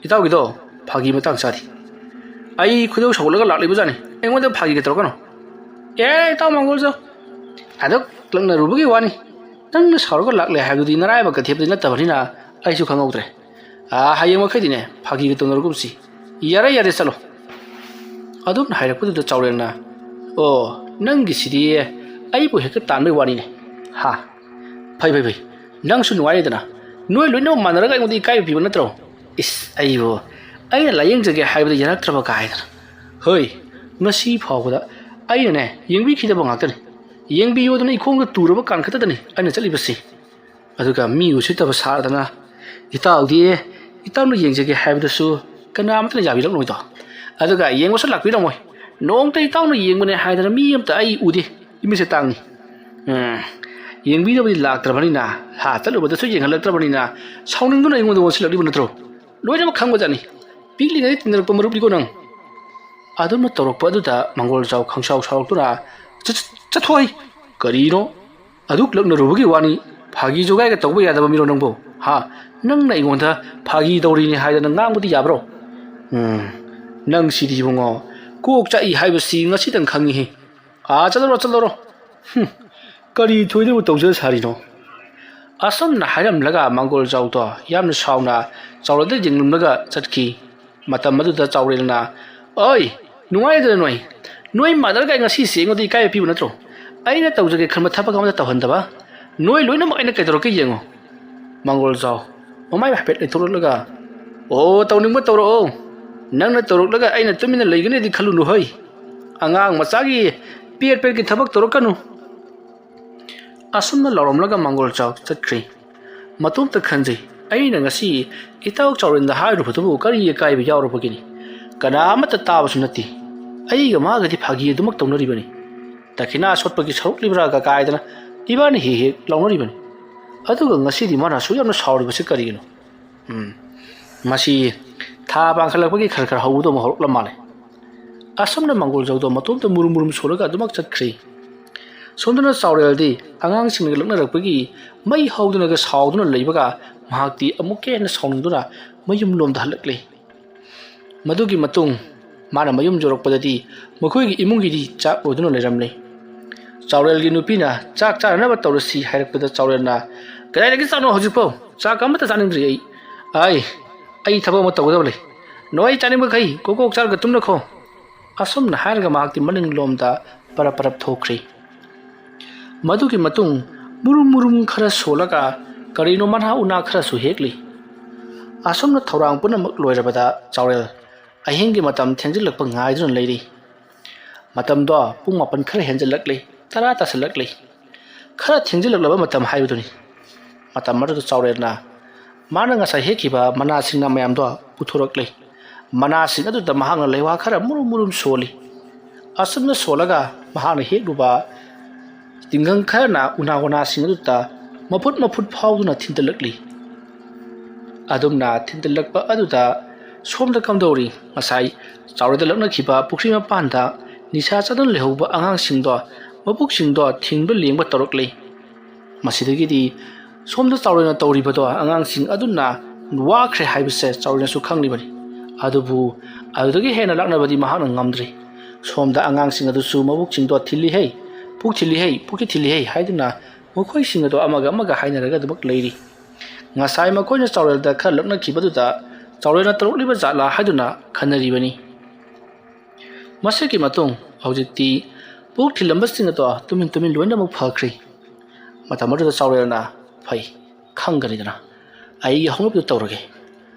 ꯏꯇꯥꯎꯒꯤꯗꯣ ꯐꯥꯒꯤ ꯃꯇꯥꯡ ꯆꯥꯗꯦ꯫ ꯑꯩ ꯈꯣꯏꯗꯧ ꯁꯥꯎꯒꯠꯂꯒ ꯂꯥꯛꯂꯤꯕꯖꯥꯠꯅꯤ, ꯑꯩꯉꯣꯟꯗ ꯐꯥꯒꯤꯒ ꯇꯧꯔꯛꯀꯅꯨ꯫ ꯑꯦ ꯏꯇꯥꯎ ꯃꯥꯡꯒꯣꯜꯖꯥꯎ, ꯑꯗꯨꯛ ꯂꯛꯅꯔꯨꯕꯒꯤ ꯋꯥꯅꯤ, ꯅꯪꯅ ꯁꯥꯎꯔꯒ ꯂꯥꯛꯂꯦ ꯍꯥꯏꯕꯗꯨꯗꯤ ꯅꯔꯥꯏꯕꯛ ꯀꯊꯦꯞꯇꯗꯤ ꯅꯠꯇꯕꯅꯤꯅ ꯑꯩꯁꯨ ꯈꯪꯍꯧꯗ꯭ꯔꯦ꯫ ꯑꯥ, ꯍꯌꯦꯡ ꯃꯈꯩꯗꯤꯅꯦ ꯐꯥꯒꯤꯒ ꯇꯧꯅꯔꯒꯨꯝꯁꯤ꯫ ꯌꯥꯔꯦ ꯌꯥꯔꯦ, ꯆꯠꯂꯣ꯫" ꯑꯗꯨꯝꯅ ꯍꯥꯏꯔꯛꯄꯗꯨꯗ ꯆꯥꯎꯔꯦꯜꯅ, "ꯑꯣ, ꯅꯪꯒꯤꯁꯤꯗꯤ ꯑꯩꯕꯨ ꯍꯦꯛꯇ ꯇꯥꯟꯕꯩ ꯋꯥꯅꯤꯅꯦ꯫ ꯍꯥ, ꯐꯩ ꯐꯩ ꯐꯩ, ꯅꯪꯁꯨ ꯅꯨꯡꯉꯥꯏꯔꯦꯗꯅ꯫ ꯅꯣꯏ ꯂꯣꯏꯅꯃꯛ ꯃꯥꯟꯅꯔꯒ ꯑꯩꯉꯣꯟꯗ ꯏꯀꯥꯏꯕ ꯄꯤꯕ ꯅꯠꯇ꯭ꯔꯣ? ꯏꯁ, ꯑꯩꯕꯨ ꯑꯩꯅ ꯂꯥꯏꯌꯦꯡꯖꯒꯦ ꯍꯥꯏꯕꯗ ꯌꯥꯔꯛꯇ꯭ꯔꯕ ꯀꯥꯏꯗꯅ꯫ ꯍꯣꯏ, ꯉꯁꯤ ꯐꯥꯎꯕꯗ ꯑꯩꯅꯅꯦ ꯌꯦꯡꯕꯤꯈꯤꯗꯕ ꯉꯥꯛꯇꯅꯤ꯫ ꯌꯦꯡꯕꯤꯌꯣꯗꯅ ꯏꯈꯣꯡꯗ ꯇꯨꯔꯕ ꯀꯥꯟ ꯈꯛꯇꯗꯅꯤ ꯑꯩꯅ ꯆꯠꯂꯤꯕꯁꯤ꯫ ꯑꯗꯨꯒ ꯃꯤ ꯎꯁꯤꯠꯇꯕ ꯁꯥꯗꯅ, ꯏꯇꯥꯎꯗꯤ ꯏꯇꯥꯎꯅ ꯌꯦꯡꯖꯒꯦ ꯍꯥꯏꯕꯗꯁꯨ ꯀꯅꯥ ꯑꯃꯠꯇꯅ ꯌꯥꯕꯤꯔꯛꯂꯣꯏꯗꯣ꯫ ꯑꯗꯨꯒ ꯌꯦꯡꯕꯁꯨ ꯂꯥꯛꯄꯤꯔꯝꯃꯣꯏ꯫ ꯅꯣꯡꯃꯇ ꯏꯇꯥꯎꯅ ꯌꯦꯡꯕꯅꯦ ꯍꯥꯏꯗꯅ ꯃꯤ ꯑꯃꯇ ꯑꯩ ꯎꯗꯦ꯫ ꯏꯃꯤꯠꯁꯦ ꯇꯥꯡꯅꯤ꯫ ꯎꯝ, ꯌꯦꯡꯕꯤꯅꯕꯗꯤ ꯂꯥꯛꯇ꯭ꯔꯕꯅꯤꯅ, ꯍꯥ, ꯆꯠꯂꯨꯕꯗꯁꯨ ꯌꯦꯡꯍꯜꯂꯛꯇ꯭ꯔꯕꯅꯤꯅ ꯁꯥꯎꯅꯤꯡꯗꯨꯅ ꯑꯩꯉꯣꯟꯗ ꯑꯣꯟꯁꯤꯜꯂꯛꯂꯤꯕ ꯅꯠꯇ꯭ꯔꯣ? ꯂꯣꯏꯅꯃꯛ ꯈꯪꯕꯖꯥꯠꯅꯤ꯫ ꯄꯤꯛꯂꯤꯉꯩꯗ ꯇꯤꯟꯅꯔꯛꯄ ꯃꯔꯨꯞꯅꯤꯀꯣ ꯅꯪ꯫ ꯑꯗꯨꯝꯅ ꯇꯧꯔꯛꯄ ꯑꯗꯨꯗ ꯃꯪꯒꯣꯜꯖꯥꯎ ꯈꯪꯁꯥꯎ ꯁꯥꯎꯔꯛꯇꯨꯅ, "ꯆꯠ-, ꯆꯠꯊꯣꯛ ꯍꯩ! ꯀꯔꯤꯅꯣ? ꯑꯗꯨꯛ ꯂꯛꯅꯔꯨꯕꯒꯤ ꯋꯥꯅꯤ, ꯐꯥꯒꯤ ꯖꯣꯒꯥꯏꯒ ꯇꯧꯕ ꯌꯥꯗꯕ ꯃꯤꯔꯣ ꯅꯪꯕꯨ? ꯍꯥ? ꯅꯪꯅ ꯑꯩꯉꯣꯟꯗ ꯐꯥꯒꯤ ꯇꯧꯔꯤꯅꯤ ꯍꯥꯏꯗꯅ ꯉꯥꯡꯕꯗꯤ ꯌꯥꯕ꯭ꯔꯣ? ꯎꯝ, ꯅꯪꯁꯤꯗꯤ ꯏꯕꯨꯡꯉꯣ, ꯀꯣꯛ ꯆꯥꯛꯏ ꯍꯥꯏꯕꯁꯤ ꯉꯁꯤꯇꯪ ꯈꯪꯉꯤꯍꯦ꯫ ꯑꯥ, ꯆꯠꯂꯨꯔꯣ, ꯆꯠꯂꯨꯔꯣ꯫ ꯍꯨꯝ, ꯀꯔꯤ ꯊꯣꯏꯗꯣꯛꯄ ꯇꯧꯖ ꯁꯥꯔꯤꯅꯣ?" ꯑꯁꯨꯝꯅ ꯍꯥꯏꯔꯝꯂꯒ ꯃꯪꯒꯣꯜꯖꯥꯎꯗꯣ ꯌꯥꯝꯅ ꯁꯥꯎꯅ ꯆꯥꯎꯔꯦꯜꯗ ꯌꯦꯡꯂꯝꯂꯒ ꯆꯠꯈꯤ꯫ ꯃꯇꯝ ꯑꯗꯨꯗ ꯆꯥꯎꯔꯦꯜꯅ, "ꯑꯣꯏ, ꯅꯨꯡꯉꯥꯏꯗꯅ ꯅꯣꯏ? ꯅꯣꯏ ꯃꯥꯗꯔꯒ ꯉꯁꯤꯁꯦ ꯑꯩꯉꯣꯟꯗ ꯏꯀꯥꯏꯕ ꯄꯤꯕ ꯅꯠꯇ꯭ꯔꯣ? ꯑꯩꯅ ꯇꯧꯖꯒꯦ ꯈꯟꯕ ꯊꯕꯛ ꯑꯃꯇ ꯇꯧꯍꯟꯗꯕ? ꯅꯣꯏ ꯂꯣꯏꯅꯃꯛ ꯑꯩꯅ ꯀꯩꯗꯧꯔꯛꯀꯦ ꯌꯦꯡꯉꯣ꯫" ꯃꯪꯒꯣꯜꯖꯥꯎ ꯃꯃꯥꯏ ꯍꯥꯏꯐꯦꯠ ꯂꯩꯊꯣꯛꯂꯛꯂꯒ, "ꯑꯣ, ꯇꯧꯅꯤꯡꯕ ꯇꯧꯔꯛꯑꯣ꯫ ꯅꯪꯅ ꯇꯧꯔꯛꯂꯒ ꯑꯩꯅ ꯇꯨꯃꯤꯟꯅ ꯂꯩꯒꯅꯤꯗꯤ ꯈꯜꯂꯨꯅꯨ ꯍꯩ꯫ ꯑꯉꯥꯡ ꯃꯆꯥꯒꯤ ꯄꯦꯠ ꯄꯦꯠꯀꯤ ꯊꯕꯛ ꯇꯧꯔꯛꯀꯅꯨ꯫" ꯑꯁꯨꯝꯅ ꯂꯥꯎꯔꯝꯂꯒ ꯃꯪꯒꯣꯜꯖꯥꯎ ꯆꯠꯈ꯭ꯔꯦ꯫ ꯃꯇꯣꯝꯇ ꯈꯟꯖꯩ, ꯑꯩꯅ ꯉꯁꯤ ꯏꯇꯥꯎ ꯆꯥꯎꯔꯦꯟꯗ ꯍꯥꯏꯔꯨꯕꯗꯨꯕꯨ ꯀꯔꯤ ꯑꯀꯥꯏꯕ ꯌꯥꯎꯔꯕꯒꯤꯅꯤ? ꯀꯅꯥ ꯑꯃꯠꯇ ꯇꯥꯕꯁꯨ ꯅꯠꯇꯦ꯫ ꯑꯩꯒ ꯃꯥꯒꯗꯤ ꯐꯥꯒꯤ ꯑꯗꯨꯃꯛ ꯇꯧꯅꯔꯤꯕꯅꯤ꯫ ꯗꯈꯤꯅꯥ ꯁꯣꯠꯄꯒꯤ ꯁꯔꯨꯛꯂꯤꯕ꯭ꯔꯥ ꯀꯀꯥꯏꯗꯅ ꯏꯕꯥꯅꯤ ꯍꯦꯛ ꯍꯦꯛ ꯂꯥꯎꯅꯔꯤꯕꯅꯤ꯫ ꯑꯗꯨꯒ ꯉꯁꯤꯗꯤ ꯃꯥꯅ ꯑꯁꯨꯛ ꯌꯥꯝꯅ ꯁꯥꯎꯔꯤꯕꯁꯤ ꯀꯔꯤꯒꯤꯅꯣ? ꯎꯝ, ꯃꯁꯤ ꯊꯥ ꯄꯥꯡꯈꯠꯂꯛꯄꯒꯤ ꯈꯔ ꯈꯔ ꯍꯧꯕꯗꯣ ꯑꯃꯨꯛ ꯍꯧꯔꯛꯂ ꯃꯥꯜꯂꯦ꯫ ꯑꯁꯨꯝꯅ ꯃꯪꯒꯣꯜꯖꯧꯗꯣ ꯃꯇꯣꯝꯇ ꯃꯨꯔꯨꯝ ꯃꯨꯔꯨꯝ ꯁꯣꯜꯂꯒ ꯑꯗꯨꯃꯛ ꯆꯠꯈ꯭ꯔꯦ꯫ ꯁꯣꯝꯗꯅ ꯆꯥꯎꯔꯦꯜꯗꯤ ꯑꯉꯥꯡꯁꯤꯡꯅꯒ ꯂꯛꯅꯔꯛꯄꯒꯤ ꯃꯩ ꯍꯧꯗꯨꯅꯒ ꯁꯥꯎꯗꯨꯅ ꯂꯩꯕꯒ ꯃꯍꯥꯛꯇꯤ ꯑꯃꯨꯛꯀ ꯍꯦꯟꯅ ꯁꯥꯎꯅꯤꯡꯗꯨꯅ ꯃꯌꯨꯝꯂꯣꯝꯗ ꯍꯜꯂꯛꯂꯦ꯫ ꯃꯗꯨꯒꯤ ꯃꯇꯨꯡ ꯃꯥꯅ ꯃꯌꯨꯝ ꯌꯧꯔꯛꯄꯗꯗꯤ ꯃꯈꯣꯏꯒꯤ ꯏꯃꯨꯡꯒꯤꯗꯤ ꯆꯥꯛ ꯂꯣꯏꯗꯨꯅ ꯂꯩꯔꯝꯂꯦ꯫ ꯆꯥꯎꯔꯦꯜꯒꯤ ꯅꯨꯄꯤꯅ ꯆꯥꯛ ꯆꯥꯅꯅꯕ ꯇꯧꯔꯁꯤ ꯍꯥꯏꯔꯛꯄꯗ ꯆꯥꯎꯔꯦꯜꯅ, "ꯀꯗꯥꯏꯗꯒꯤ ꯆꯥꯛꯅꯣ ꯍꯧꯖꯤꯛꯐꯥꯎ? ꯆꯥꯛ ꯑꯃꯠꯇ ꯆꯥꯅꯤꯡꯗ꯭ꯔꯤ ꯑꯩ꯫ ꯑꯩ, ꯑꯩ ꯊꯕꯛ ꯑꯃ ꯇꯧꯒꯗꯕ ꯂꯩ꯫ ꯅꯣꯏ ꯆꯥꯅꯤꯡꯕꯈꯩ ꯀꯣꯛ ꯀꯣꯛ ꯆꯥꯔꯒ ꯇꯨꯝꯅꯈꯣ"꯫ ꯑꯁꯨꯝꯅ ꯍꯥꯏꯔꯒ ꯃꯍꯥꯛꯇꯤ ꯃꯅꯤꯡꯂꯣꯝꯗ ꯄꯔꯞ ꯄꯔꯞ ꯊꯣꯛꯈ꯭ꯔꯦ꯫ ꯃꯗꯨꯒꯤ ꯃꯇꯨꯡ ꯃꯨꯔꯨꯝ ꯃꯨꯔꯨꯝ ꯈꯔ ꯁꯣꯜꯂꯒ ꯀꯔꯤꯅꯣ ꯃꯅꯥ ꯎꯅꯥ ꯈꯔꯁꯨ ꯍꯦꯛꯂꯤ꯫ ꯑꯁꯨꯝꯅ ꯊꯧꯔꯥꯡ ꯄꯨꯝꯅꯃꯛ ꯂꯣꯏꯔꯕꯗ ꯆꯥꯎꯔꯦꯜ ꯑꯍꯤꯡꯒꯤ ꯃꯇꯝ ꯊꯦꯡꯖꯤꯜꯂꯛꯄ ꯉꯥꯏꯗꯨꯅ ꯂꯩꯔꯤ꯫ ꯃꯇꯝꯗꯣ ꯄꯨꯡ ꯃꯥꯄꯟ ꯈꯔ ꯍꯦꯟꯖꯜꯂꯛꯂꯤ, ꯇꯔꯥ ꯇꯥꯁꯤꯜꯂꯛꯂꯤ꯫ ꯈꯔ ꯊꯦꯡꯖꯤꯜꯂꯛꯂꯕ ꯃꯇꯝ ꯍꯥꯏꯕꯗꯨꯅꯤ꯫ ꯃꯇꯝ ꯑꯗꯨꯗ ꯆꯥꯎꯔꯦꯜꯅ ꯃꯥꯅ ꯉꯁꯥꯏ ꯍꯦꯛꯈꯤꯕ ꯃꯅꯥꯁꯤꯡꯅ ꯃꯌꯥꯝꯗꯣ ꯄꯨꯊꯣꯔꯛꯂꯦ꯫ ꯃꯅꯥꯁꯤꯡ ꯑꯗꯨꯗ ꯃꯍꯥꯛꯅ ꯂꯩꯋꯥ ꯈꯔ ꯃꯨꯔꯨꯝ ꯃꯨꯔꯨꯝ ꯁꯣꯜꯂꯤ꯫ ꯑꯁꯨꯝꯅ ꯁꯣꯜꯂꯒ ꯃꯍꯥꯛꯅ ꯍꯦꯛꯂꯨꯕ ꯇꯤꯡꯒꯪ ꯈꯔꯅ ꯎꯅꯥ ꯋꯥꯅꯥꯁꯤꯡ ꯑꯗꯨꯗ ꯃꯐꯨꯠ ꯃꯐꯨꯠ ꯐꯥꯎꯗꯨꯅ ꯊꯤꯟꯇꯠꯂꯛꯂꯤ꯫ ꯑꯗꯨꯝꯅ ꯊꯤꯟꯇꯠꯂꯛꯄ ꯑꯗꯨꯗ ꯁꯣꯝꯗ ꯀꯝꯗꯧꯔꯤ? ꯉꯁꯥꯏ ꯆꯥꯎꯔꯦꯜꯗ ꯂꯛꯅꯈꯤꯕ ꯄꯨꯈ꯭ꯔꯤ ꯃꯄꯥꯟꯗ ꯅꯤꯁꯥ ꯆꯥꯗꯨꯅ ꯂꯩꯍꯧꯕ ꯑꯉꯥꯡꯁꯤꯡꯗꯣ ꯃꯕꯨꯛꯁꯤꯡꯗꯣ ꯊꯤꯡꯕ ꯂꯦꯡꯕ ꯇꯧꯔꯛꯂꯤ꯫ ꯃꯁꯤꯗꯒꯤꯗꯤ ꯁꯣꯝꯗ ꯆꯥꯎꯔꯦꯜꯅ ꯇꯧꯔꯤꯕꯗꯣ ꯑꯉꯥꯡꯁꯤꯡ ꯑꯗꯨꯅ ꯋꯥꯈ꯭ꯔꯦ ꯍꯥꯏꯕꯁꯦ ꯆꯥꯎꯔꯦꯜꯅꯁꯨ ꯈꯪꯂꯤꯕꯅꯤ꯫ ꯑꯗꯨꯕꯨ ꯑꯗꯨꯗꯒꯤ ꯍꯦꯟꯅ ꯂꯥꯛꯅꯕꯗꯤ ꯃꯍꯥꯛꯅ ꯉꯝꯗ꯭ꯔꯤ꯫ ꯁꯣꯝꯗ ꯑꯉꯥꯡꯁꯤꯡ ꯑꯗꯨꯁꯨ ꯃꯕꯨꯛꯁꯤꯡꯗꯣ ꯊꯤꯜꯂꯤ ꯍꯩ, ꯄꯨꯛ ꯊꯤꯜꯂꯤ ꯍꯩ, ꯄꯨꯛꯀꯤ ꯊꯤꯜꯂꯤ ꯍꯩ ꯍꯥꯏꯗꯨꯅ ꯃꯈꯣꯏꯁꯤꯡ ꯑꯗꯣ ꯑꯃꯒ ꯑꯃꯒ ꯍꯥꯏꯅꯔꯒ ꯑꯗꯨꯃꯛ ꯂꯩꯔꯤ꯫ ꯉꯁꯥꯏ ꯃꯈꯣꯏꯅ ꯆꯥꯎꯔꯦꯜꯗ ꯈꯔ ꯂꯛꯅꯈꯤꯕꯗꯨꯗ ꯆꯥꯎꯔꯦꯜꯅ ꯇꯧꯔꯛꯂꯤꯕ ꯖꯥꯠꯂꯥ ꯍꯥꯏꯗꯨꯅ ꯈꯟꯅꯔꯤꯕꯅꯤ꯫ ꯃꯁꯤꯒꯤ ꯃꯇꯨꯡ ꯍꯧꯖꯤꯛꯇꯤ ꯄꯨꯛ ꯊꯤꯜꯂꯝꯕꯁꯤꯡ ꯑꯗꯣ ꯇꯨꯃꯤꯟ ꯇꯨꯃꯤꯟ ꯂꯣꯏꯅꯃꯛ ꯐꯈ꯭ꯔꯦ꯫ ꯃꯇꯝ ꯑꯗꯨꯗ ꯆꯥꯎꯔꯦꯜꯅ, "ꯐꯩ, ꯈꯪꯒꯅꯤꯗꯅ, ꯑꯩ ꯍꯧꯅꯕꯗꯨ ꯇꯧꯔꯒꯦ"꯫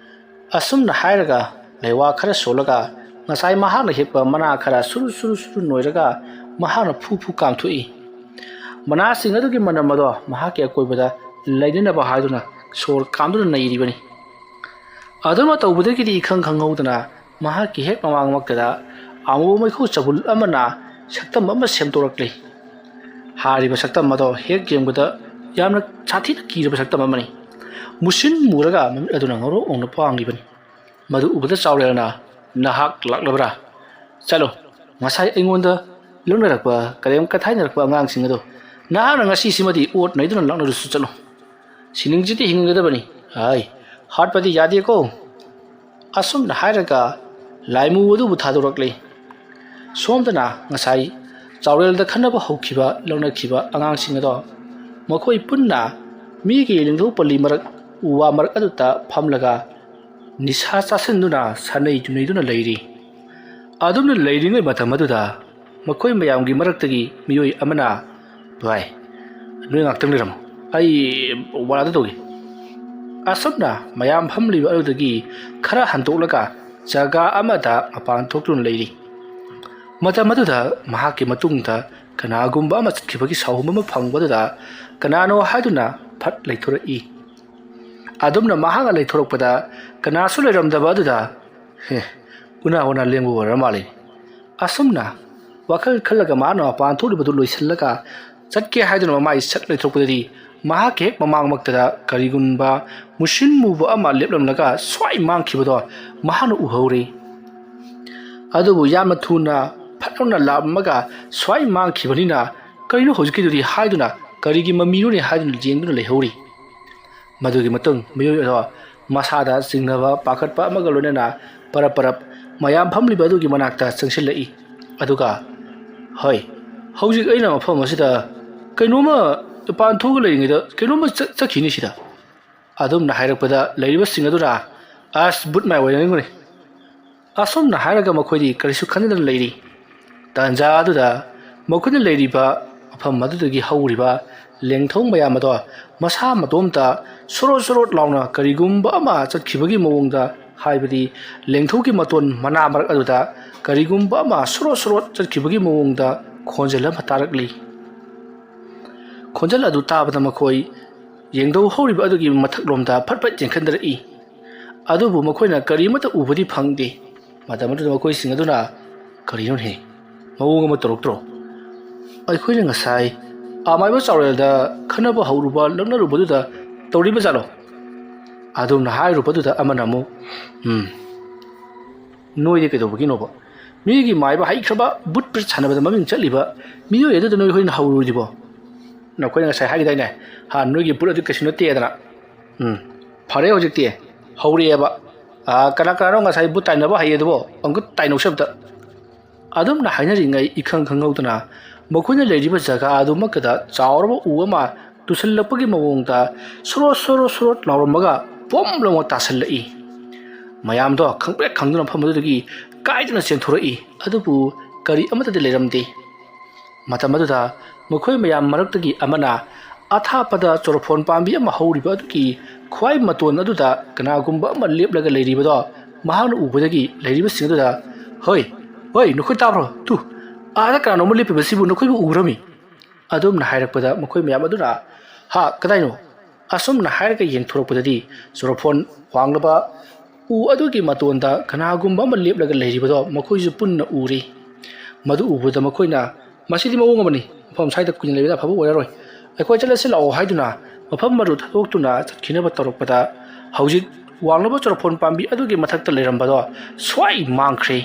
ꯑꯁꯨꯝꯅ ꯍꯥꯏꯔꯒ ꯂꯩꯋꯥ ꯈꯔ ꯁꯣꯜꯂꯒ ꯉꯁꯥꯏ ꯃꯍꯥꯛꯅ ꯍꯦꯛꯄ ꯃꯅꯥ ꯈꯔ ꯁꯨꯔꯨ ꯁꯨꯔꯨ ꯁꯨꯔꯨ ꯅꯣꯏꯔꯒ ꯃꯍꯥꯛꯅ ꯐꯨ ꯐꯨ ꯀꯥꯝꯊꯣꯛꯏ꯫ ꯃꯅꯥꯁꯤꯡ ꯑꯗꯨꯒꯤ ꯃꯅꯝ ꯑꯗꯣ ꯃꯍꯥꯛꯀꯤ ꯑꯀꯣꯏꯕꯗ ꯂꯩꯅꯅꯕ ꯍꯥꯏꯗꯨꯅ ꯁꯣꯔ ꯀꯥꯝꯗꯨꯅ ꯅꯩꯔꯤꯕꯅꯤ꯫ ꯑꯗꯨꯝꯅ ꯇꯧꯕꯗꯒꯤꯗꯤ ꯏꯈꯪ ꯈꯪꯍꯧꯗꯅ ꯃꯍꯥꯛꯀꯤ ꯍꯦꯛ ꯃꯃꯥꯡꯃꯛꯇꯗ ꯑꯃꯨꯕ ꯃꯩꯈꯨ ꯆꯕꯨꯜ ꯑꯃꯅ ꯁꯛꯇꯝ ꯑꯃ ꯁꯦꯝꯗꯣꯔꯛꯂꯤ꯫ ꯍꯥꯏꯔꯤꯕ ꯁꯛꯇꯝ ꯑꯗꯣ ꯍꯦꯛ ꯌꯦꯡꯕꯗ ꯌꯥꯝꯅ ꯁꯥꯊꯤꯅ ꯀꯤꯔꯕ ꯁꯛꯇꯝ ꯑꯃꯅꯤ꯫ ꯃꯨꯁꯤꯟ ꯃꯨꯔꯒ ꯃꯃꯤꯠ ꯑꯗꯨꯅ ꯉꯧꯔꯣꯛ ꯉꯧꯅ ꯄꯥꯡꯂꯤꯕꯅꯤ꯫ ꯃꯗꯨ ꯎꯕꯗ ꯆꯥꯎꯔꯦꯜꯅ, "ꯅꯍꯥꯛ ꯂꯥꯛꯂꯕ꯭ꯔꯥ? ꯆꯠꯂꯣ, ꯉꯁꯥꯏ ꯑꯩꯉꯣꯟꯗ ꯂꯛꯅꯔꯛꯄ, ꯀꯔꯦꯝ ꯀꯊꯥꯏꯅꯔꯛꯄ ꯑꯉꯥꯡꯁꯤꯡ ꯑꯗꯣ ꯅꯍꯥꯛꯅ ꯉꯁꯤꯁꯤꯃꯗꯤ ꯑꯣꯠ ꯅꯩꯗꯨꯅ ꯂꯛꯅꯔꯁꯨ ꯆꯠꯂꯣ꯫ ꯁꯤꯅꯤꯡꯁꯤꯗꯤ ꯍꯤꯡꯒꯗꯕꯅꯤ꯫ ꯍꯥꯏ, ꯍꯥꯠꯄꯗꯤ ꯌꯥꯗꯦꯀꯣ"꯫ ꯑꯁꯨꯝꯅ ꯍꯥꯏꯔꯒ ꯂꯥꯏꯃꯨ ꯑꯗꯨꯕꯨ ꯊꯥꯗꯣꯔꯛꯂꯤ꯫ ꯁꯣꯝꯗꯅ ꯉꯁꯥꯏ ꯆꯥꯎꯔꯦꯜꯗ ꯈꯟꯅꯕ ꯍꯧꯈꯤꯕ, ꯂꯛꯅꯈꯤꯕ ꯑꯉꯥꯡꯁꯤꯡ ꯑꯗꯣ ꯃꯈꯣꯏ ꯄꯨꯟꯅ ꯃꯤꯒꯤ ꯂꯦꯡꯊꯧ ꯄꯜꯂꯤ ꯃꯔꯛ, ꯎ ꯋꯥ ꯃꯔꯛ ꯑꯗꯨꯗ ꯐꯝꯂꯒ ꯅꯤꯁꯥ ꯆꯥꯁꯤꯟꯗꯨꯅ ꯁꯥꯅꯩ ꯇꯨꯅꯩꯗꯨꯅ ꯂꯩꯔꯤ꯫ ꯑꯗꯨꯝꯅ ꯂꯩꯔꯤꯉꯩ ꯃꯇꯝ ꯑꯗꯨꯗ ꯃꯈꯣꯏ ꯃꯌꯥꯝꯒꯤ ꯃꯔꯛꯇꯒꯤ ꯃꯤꯑꯣꯏ ꯑꯃꯅ, "ꯚꯥꯏ, ꯅꯣꯏ ꯉꯥꯛꯇꯪ ꯂꯩꯔꯝꯃꯣ, ꯑꯩ ꯋꯥꯗ ꯇꯧꯒꯦ"꯫ ꯑꯁꯨꯝꯅ ꯃꯌꯥꯝ ꯐꯝꯂꯤꯕ ꯑꯗꯨꯗꯒꯤ ꯈꯔ ꯍꯟꯗꯣꯛꯂꯒ ꯖꯒꯥ ꯑꯃꯗ ꯃꯄꯥꯟ ꯊꯣꯛꯇꯨꯅ ꯂꯩꯔꯤ꯫ ꯃꯇꯝ ꯑꯗꯨꯗ ꯃꯍꯥꯛꯀꯤ ꯃꯇꯨꯡꯗ ꯀꯅꯥꯒꯨꯝꯕ ꯑꯃ ꯆꯠꯈꯤꯕꯒꯤ ꯁꯥꯎꯍꯨꯝ ꯑꯃ ꯐꯪꯕꯗꯨꯗ ꯀꯅꯥꯅꯣ ꯍꯥꯏꯗꯨꯅ ꯐꯠ ꯂꯩꯊꯣꯔꯛꯏ꯫ ꯑꯗꯨꯝꯅ ꯃꯍꯥꯛꯅ ꯂꯩꯊꯣꯔꯛꯄꯗ ꯀꯅꯥꯁꯨ ꯂꯩꯔꯝꯗꯕ ꯑꯗꯨꯗ, "ꯍꯦ, ꯎꯅꯥ ꯋꯥꯅꯥ ꯂꯦꯡꯕ ꯑꯣꯏꯔ ꯃꯥꯜꯂꯦ"꯫ ꯑꯁꯨꯝꯅ ꯋꯥꯈꯜ ꯈꯜꯂꯒ ꯃꯍꯥꯛꯅ ꯃꯄꯥꯟ ꯊꯣꯛꯂꯤꯕꯗꯨ ꯂꯣꯏꯁꯤꯜꯂꯒ ꯆꯠꯀꯦ ꯍꯥꯏꯗꯨꯅ ꯃꯃꯥꯏ ꯁꯠ ꯂꯩꯊꯣꯛꯄꯗꯗꯤ ꯃꯍꯥꯛꯀꯤ ꯍꯦꯛ ꯃꯃꯥꯡꯃꯛꯇꯗ ꯀꯔꯤꯒꯨꯝꯕ ꯃꯨꯁꯤꯟ ꯃꯨꯕ ꯑꯃ ꯂꯦꯞꯂꯝꯂꯒ ꯁ꯭ꯋꯥꯏ ꯃꯥꯡꯈꯤꯕꯗꯣ ꯃꯍꯥꯛꯅ ꯎꯍꯧꯔꯤ꯫ ꯑꯗꯨꯕꯨ ꯌꯥꯝꯅ ꯊꯨꯅ ꯐꯠ ꯂꯥꯎꯅ ꯂꯥꯛꯂꯝꯃꯒ ꯁ꯭ꯋꯥꯏ ꯃꯥꯡꯈꯤꯕꯅꯤꯅ ꯀꯔꯤꯅꯣ ꯍꯧꯖꯤꯛꯀꯤꯗꯨꯗꯤ ꯍꯥꯏꯗꯨꯅ ꯀꯔꯤꯒꯤ ꯃꯃꯤꯅꯣꯅꯦ ꯍꯥꯏꯗꯨꯅ ꯌꯦꯡꯗꯨꯅ ꯂꯩꯍꯧꯔꯤ꯫ ꯃꯗꯨꯒꯤ ꯃꯇꯨꯡ ꯃꯤꯑꯣꯏ ꯑꯗꯣ ꯃꯁꯥꯗ ꯆꯤꯡꯅꯕ ꯄꯥꯈꯠꯄ ꯑꯃꯒ ꯂꯣꯏꯅꯅ ꯄꯔꯞ ꯄꯔꯞ ꯃꯌꯥꯝ ꯐꯝꯂꯤꯕ ꯑꯗꯨꯒꯤ ꯃꯅꯥꯛꯇ ꯆꯪꯁꯤꯜꯂꯛꯏ꯫ ꯑꯗꯨꯒ, "ꯍꯣꯏ, ꯍꯧꯖꯤꯛ ꯑꯩꯅ ꯃꯐꯝ ꯑꯁꯤꯗ ꯀꯩꯅꯣꯝꯃ ꯃꯄꯥꯟ ꯊꯣꯛꯑꯒ ꯂꯩꯔꯤꯉꯩꯗ ꯀꯩꯅꯣꯝꯃ ꯆꯠ-, ꯆꯠꯈꯤꯅꯤ ꯁꯤꯗ"꯫ ꯑꯗꯨꯝꯅ ꯍꯥꯏꯔꯛꯄꯗ ꯂꯩꯔꯤꯕꯁꯤꯡ ꯑꯗꯨꯅ, "ꯑꯁ, ꯕꯨꯠ ꯃꯥꯏ ꯑꯣꯏꯔꯝꯒꯅꯤ"꯫ ꯑꯁꯨꯝꯅ ꯍꯥꯏꯔꯒ ꯃꯈꯣꯏꯗꯤ ꯀꯔꯤꯁꯨ ꯈꯟꯅꯗꯅ ꯂꯩꯔꯤ꯫ ꯇꯥꯟꯖꯥ ꯑꯗꯨꯗ ꯃꯈꯣꯏꯅ ꯂꯩꯔꯤꯕ ꯃꯐꯝ ꯑꯗꯨꯗꯒꯤ ꯍꯧꯔꯤꯕ ꯂꯦꯡꯊꯧ ꯃꯌꯥꯝ ꯑꯗꯣ ꯃꯁꯥ ꯃꯇꯣꯝꯇ ꯁꯣꯔꯣꯠ ꯁꯣꯔꯣꯠ ꯂꯥꯎꯅ ꯀꯔꯤꯒꯨꯝꯕ ꯑꯃ ꯆꯠꯈꯤꯕꯒꯤ ꯃꯑꯣꯡꯗ, ꯍꯥꯏꯕꯗꯤ ꯂꯦꯡꯊꯧꯒꯤ ꯃꯇꯣꯟ ꯃꯅꯥ ꯃꯔꯛ ꯑꯗꯨꯗ ꯀꯔꯤꯒꯨꯝꯕ ꯑꯃ ꯁꯣꯔꯣꯠ ꯁꯣꯔꯣꯠ ꯆꯠꯈꯤꯕꯒꯤ ꯃꯑꯣꯡꯗ ꯈꯣꯟꯖꯦꯜ ꯑꯃ ꯇꯥꯔꯛꯂꯤ꯫ ꯈꯣꯟꯖꯦꯜ ꯑꯗꯨ ꯇꯥꯕꯗ ꯃꯈꯣꯏ ꯌꯦꯡꯗꯧ ꯍꯧꯔꯤꯕ ꯑꯗꯨꯒꯤ ꯃꯊꯛꯂꯣꯝꯗ ꯐꯠ ꯐꯠ ꯌꯦꯡꯈꯠꯅꯔꯛꯏ꯫ ꯑꯗꯨꯕꯨ ꯃꯈꯣꯏꯅ ꯀꯔꯤꯃꯠꯇ ꯎꯕꯗꯤ ꯐꯪꯗꯦ꯫ ꯃꯇꯝ ꯑꯗꯨꯗ ꯃꯈꯣꯏꯁꯤꯡ ꯑꯗꯨꯅ, "ꯀꯔꯤꯅꯣꯅꯦ? ꯃꯑꯣꯡ ꯑꯃ ꯇꯧꯔꯛꯇ꯭ꯔꯣ? ꯑꯩꯈꯣꯏꯅ ꯉꯁꯥꯏ ꯑꯃꯥꯏꯕ ꯆꯥꯎꯔꯦꯜꯗ ꯈꯟꯅꯕ ꯍꯧꯔꯨꯕ ꯂꯛꯅꯔꯨꯕꯗꯨꯗ ꯇꯧꯔꯤꯕ ꯖꯥꯠꯂꯣ?" ꯑꯗꯨꯝꯅ ꯍꯥꯏꯔꯨꯕꯗꯨꯗ ꯑꯃꯅ ꯑꯃꯨꯛ, "ꯎꯝ, ꯅꯣꯏꯗꯤ ꯀꯩꯗꯧꯕꯒꯤꯅꯣꯕ? ꯃꯤꯒꯤ ꯃꯥꯏꯕ ꯍꯩꯈ꯭ꯔꯕ ꯕꯨꯠ ꯄ꯭ꯔꯦꯠ ꯁꯥꯟꯅꯕꯗ ꯃꯃꯤꯡ ꯆꯠꯂꯤꯕ ꯃꯤꯑꯣꯏ ꯑꯗꯨꯗ ꯅꯣꯏ ꯍꯣꯏꯅ ꯍꯧꯔꯨꯔꯤꯕꯣ? ꯅꯈꯣꯏꯅ ꯉꯁꯥꯏ ꯍꯥꯏꯈꯤꯗꯥꯏꯅꯦ, ꯍꯥ, ꯅꯣꯏꯒꯤ ꯕꯨꯠ ꯑꯗꯨ ꯀꯩꯁꯨ ꯅꯠꯇꯦꯗꯅ? ꯎꯝ, ꯐꯔꯦ, ꯍꯧꯖꯤꯛꯇꯤ ꯍꯧꯔꯛꯑꯦꯕ꯫ ꯑꯥ, ꯀꯅꯥ ꯀꯅꯥꯅꯣ ꯉꯁꯥꯏ ꯕꯨꯠ ꯇꯥꯏꯅꯕ ꯍꯩꯌꯦ ꯑꯗꯨꯕꯣ? ꯑꯃꯨꯛꯇ ꯇꯥꯏꯅꯧꯁꯦ ꯑꯝꯇ꯫" ꯑꯗꯨꯝꯅ ꯍꯥꯏꯅꯔꯤꯉꯩ ꯏꯈꯪ ꯈꯪꯍꯧꯗꯅ ꯃꯈꯣꯏꯅ ꯂꯩꯔꯤꯕ ꯖꯒꯥ ꯑꯗꯨꯃꯛꯇꯗ ꯆꯥꯎꯔꯕ ꯎ ꯑꯃ ꯇꯨꯁꯜꯂꯛꯄꯒꯤ ꯃꯑꯣꯡꯗ ꯁꯣꯔꯣ ꯁꯣꯔꯣ ꯁꯣꯔꯣ ꯂꯥꯎꯔꯝꯃꯒ ꯄꯣꯝ ꯂꯥꯎꯅ ꯇꯥꯁꯜꯂꯛꯏ꯫ ꯃꯌꯥꯝꯗꯣ ꯈꯪꯄ꯭ꯔꯦꯛ ꯈꯪꯗꯨꯅ ꯃꯐꯝ ꯑꯗꯨꯗꯒꯤ ꯀꯥꯏꯗꯨꯅ ꯆꯦꯟꯊꯣꯔꯛꯏ, ꯑꯗꯨꯕꯨ ꯀꯔꯤ ꯑꯃꯠꯇꯗꯤ ꯂꯩꯔꯝꯗꯦ꯫ ꯃꯇꯝ ꯑꯗꯨꯗ ꯃꯈꯣꯏ ꯃꯌꯥꯝ ꯃꯔꯛꯇꯒꯤ ꯑꯃꯅ ꯑꯊꯥꯞꯄꯗ ꯆꯣꯔꯐꯣꯟ ꯄꯥꯝꯕꯤ ꯑꯃ ꯍꯧꯔꯤꯕ ꯑꯗꯨꯒꯤ ꯈ꯭ꯋꯥꯏ ꯃꯇꯣꯟ ꯑꯗꯨꯗ ꯀꯅꯥꯒꯨꯝꯕ ꯑꯃ ꯂꯦꯞꯂꯒ ꯂꯩꯔꯤꯕꯗꯣ ꯃꯍꯥꯛꯅ ꯎꯕꯗꯒꯤ ꯂꯩꯔꯤꯕꯁꯤꯡ ꯑꯗꯨꯗ, "ꯍꯣꯏ, ꯍꯣꯏ, ꯅꯈꯣꯏ ꯇꯥꯕ꯭ꯔꯣ? ꯇꯨ, ꯑꯥꯗ ꯀꯅꯥꯅꯣꯝꯃ ꯂꯦꯞꯄꯤꯕꯁꯤꯕꯨ ꯅꯈꯣꯏꯕꯨ ꯎꯔꯝꯃꯤ?" ꯑꯗꯨꯝꯅ ꯍꯥꯏꯔꯛꯄꯗ ꯃꯈꯣꯏ ꯃꯌꯥꯝ ꯑꯗꯨꯅ, "ꯍꯥ, ꯀꯗꯥꯏꯅꯣ?" ꯑꯁꯨꯝꯅ ꯍꯥꯏꯔꯒ ꯌꯦꯡꯊꯣꯔꯛꯄꯗꯗꯤ ꯆꯣꯔꯐꯣꯟ ꯋꯥꯡꯂꯕ ꯎ ꯑꯗꯨꯒꯤ ꯃꯇꯣꯟꯗ ꯀꯅꯥꯒꯨꯝꯕ ꯑꯃ ꯂꯦꯞꯂꯒ ꯂꯩꯔꯤꯕꯗꯣ ꯃꯈꯣꯏꯁꯨ ꯄꯨꯟꯅ ꯎꯔꯤ꯫ ꯃꯗꯨ ꯎꯕꯗ ꯃꯈꯣꯏꯅ, "ꯃꯁꯤꯗꯤ ꯃꯑꯣꯡ ꯑꯃꯅꯤ, ꯃꯐꯝ ꯁ꯭ꯋꯥꯏꯗ ꯀꯨꯏꯅ ꯂꯩꯕꯅ ꯑꯐꯕ ꯑꯣꯏꯔꯔꯣꯏ, ꯑꯩꯈꯣꯏ ꯆꯠꯂꯁꯤ ꯂꯥꯛꯑꯣ" ꯍꯥꯏꯗꯨꯅ ꯃꯐꯝ ꯑꯗꯨ ꯊꯥꯗꯣꯛꯇꯨꯅ ꯆꯠꯈꯤꯅꯕ ꯇꯧꯔꯛꯄꯗ, ꯍꯧꯖꯤꯛ ꯋꯥꯡꯂꯕ ꯆꯣꯔꯐꯣꯟ ꯄꯥꯝꯕꯤ ꯑꯗꯨꯒꯤ ꯃꯊꯛꯇ ꯂꯩꯔꯝꯕꯗꯣ ꯁ꯭ꯋꯥꯏ ꯃꯥꯡꯈ꯭ꯔꯦ꯫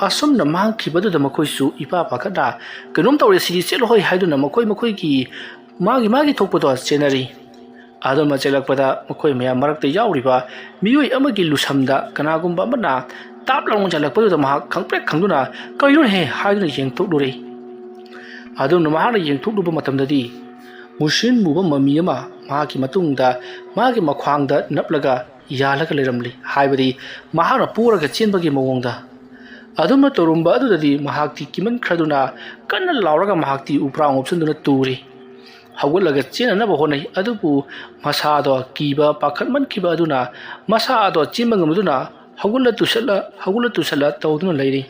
ꯑꯁꯨꯝꯅ ꯃꯥꯡꯈꯤꯕꯗꯨꯗ ꯃꯈꯣꯏꯁꯨ ꯏꯄꯥ ꯄꯥꯈꯠꯅ, "ꯀꯩꯅꯣꯝ ꯇꯧꯔꯦ, ꯁꯤꯗꯤ ꯆꯦꯜꯂꯣꯍꯣꯏ" ꯍꯥꯏꯗꯨꯅ ꯃꯈꯣꯏ ꯃꯈꯣꯏꯒꯤ ꯃꯥꯒꯤ ꯃꯥꯒꯤ ꯊꯣꯛꯄꯗꯣ ꯆꯦꯟꯅꯔꯤ꯫ ꯑꯗꯨꯝꯅ ꯆꯦꯜꯂꯛꯄꯗ ꯃꯈꯣꯏ ꯃꯌꯥꯝ ꯃꯔꯛꯇ ꯌꯥꯎꯔꯤꯕ ꯃꯤꯑꯣꯏ ꯑꯃꯒꯤ ꯂꯨꯁꯝꯗ ꯀꯅꯥꯒꯨꯝꯕ ꯑꯃꯅ ꯇꯥꯞ ꯂꯥꯎꯅ ꯆꯦꯜꯂꯛꯄꯗꯨꯗ ꯃꯍꯥꯛ ꯈꯪꯄ꯭ꯔꯦꯛ ꯈꯪꯗꯨꯅ "ꯀꯔꯤꯅꯣꯅꯦꯍꯦ?" ꯍꯥꯏꯗꯨꯅ ꯌꯦꯡꯊꯣꯛꯂꯨꯔꯦ꯫ ꯑꯗꯨꯝꯅ ꯃꯍꯥꯛꯅ ꯌꯦꯡꯊꯣꯛꯂꯨꯕ ꯃꯇꯝꯗꯗꯤ ꯃꯨꯁꯤꯟ ꯃꯨꯕ ꯃꯃꯤ ꯑꯃ ꯃꯍꯥꯛꯀꯤ ꯃꯇꯨꯡꯗ ꯃꯥꯒꯤ ꯃꯈ꯭ꯋꯥꯡꯗ ꯅꯞꯂꯒ ꯌꯥꯜꯂꯒ ꯂꯩꯔꯝꯂꯤ, ꯍꯥꯏꯕꯗꯤ ꯃꯍꯥꯛꯅ ꯄꯣꯔꯒ ꯆꯦꯟꯕꯒꯤ ꯃꯑꯣꯡꯗ꯫ ꯑꯗꯨꯝꯅ ꯇꯧꯔꯝꯕ ꯑꯗꯨꯗꯗꯤ ꯃꯍꯥꯛꯇꯤ ꯀꯤꯃꯟꯈ꯭ꯔꯗꯨꯅ ꯀꯟꯅ ꯂꯥꯎꯔꯒ ꯃꯍꯥꯛꯇꯤ ꯎꯄ꯭ꯔꯥꯡ ꯑꯣꯞꯁꯤꯟꯗꯨꯅ ꯇꯨꯔꯤ꯫ ꯍꯧꯒꯠꯂꯒ ꯆꯦꯟꯅꯅꯕ ꯍꯣꯠꯅꯩ, ꯑꯗꯨꯕꯨ ꯃꯁꯥꯗꯣ ꯀꯤꯕ ꯄꯥꯈꯠꯃꯟꯈꯤꯕ ꯑꯗꯨꯅ ꯃꯁꯥ ꯑꯗꯣ ꯆꯦꯟꯕ ꯉꯝꯗꯨꯅ ꯍꯧꯒꯠꯂ ꯇꯨꯁꯠꯂ, ꯍꯧꯒꯠꯂ ꯇꯨꯁꯠꯂ ꯇꯧꯗꯨꯅ ꯂꯩꯔꯤ꯫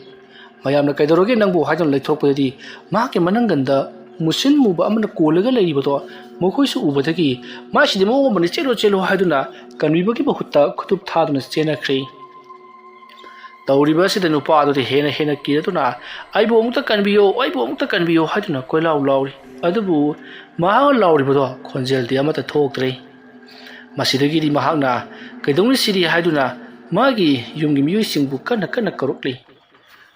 ꯃꯌꯥꯝꯅ "ꯀꯩꯗꯧꯔꯒꯦ ꯅꯪꯕꯨ?" ꯍꯥꯏꯗꯨꯅ ꯂꯩꯊꯣꯔꯛꯄꯗꯗꯤ ꯃꯍꯥꯛꯀꯤ ꯃꯅꯪꯒꯟꯗ ꯃꯨꯁꯤꯟ ꯃꯨꯕ ꯑꯃꯅ ꯀꯣꯜꯂꯒ ꯂꯩꯔꯤꯕꯗꯣ ꯃꯈꯣꯏꯁꯨ ꯎꯕꯗꯒꯤ ꯃꯥꯁꯤꯗꯤ ꯃꯑꯣꯡ ꯑꯃꯅꯤ, ꯆꯦꯜꯂꯣ ꯆꯦꯜꯂꯣ ꯍꯥꯏꯗꯨꯅ ꯀꯟꯕꯤꯕꯒꯤ ꯃꯍꯨꯠꯇ ꯈꯨꯇꯨꯞ ꯊꯥꯗꯨꯅ ꯆꯦꯟꯅꯈ꯭ꯔꯦ꯫ ꯇꯧꯔꯤꯕ ꯑꯁꯤꯗ ꯅꯨꯄꯥ ꯑꯗꯨꯗꯤ ꯍꯦꯟꯅ ꯍꯦꯟꯅ ꯀꯤꯔꯗꯨꯅ "ꯑꯩꯕꯨ ꯑꯃꯨꯛꯇ ꯀꯟꯕꯤꯌꯣ, ꯑꯩꯕꯨ ꯑꯃꯨꯛꯇ ꯀꯟꯕꯤꯌꯣ" ꯍꯥꯏꯗꯨꯅ ꯀꯣꯏꯂꯥꯎ ꯂꯥꯎꯔꯤ꯫ ꯑꯗꯨꯕꯨ ꯃꯍꯥꯛꯅ ꯂꯥꯎꯔꯤꯕꯗꯣ ꯈꯣꯟꯖꯦꯜꯗꯤ ꯑꯃꯠꯇ ꯊꯣꯛꯇ꯭ꯔꯦ꯫ ꯃꯁꯤꯗꯒꯤꯗꯤ ꯃꯍꯥꯛꯅ "ꯀꯩꯗꯧꯅꯤ ꯁꯤꯗꯤ" ꯍꯥꯏꯗꯨꯅ ꯃꯥꯒꯤ ꯌꯨꯝꯒꯤ ꯃꯤꯑꯣꯏꯁꯤꯡꯕꯨ ꯀꯟꯅ ꯀꯟꯅ ꯀꯧꯔꯛꯂꯤ꯫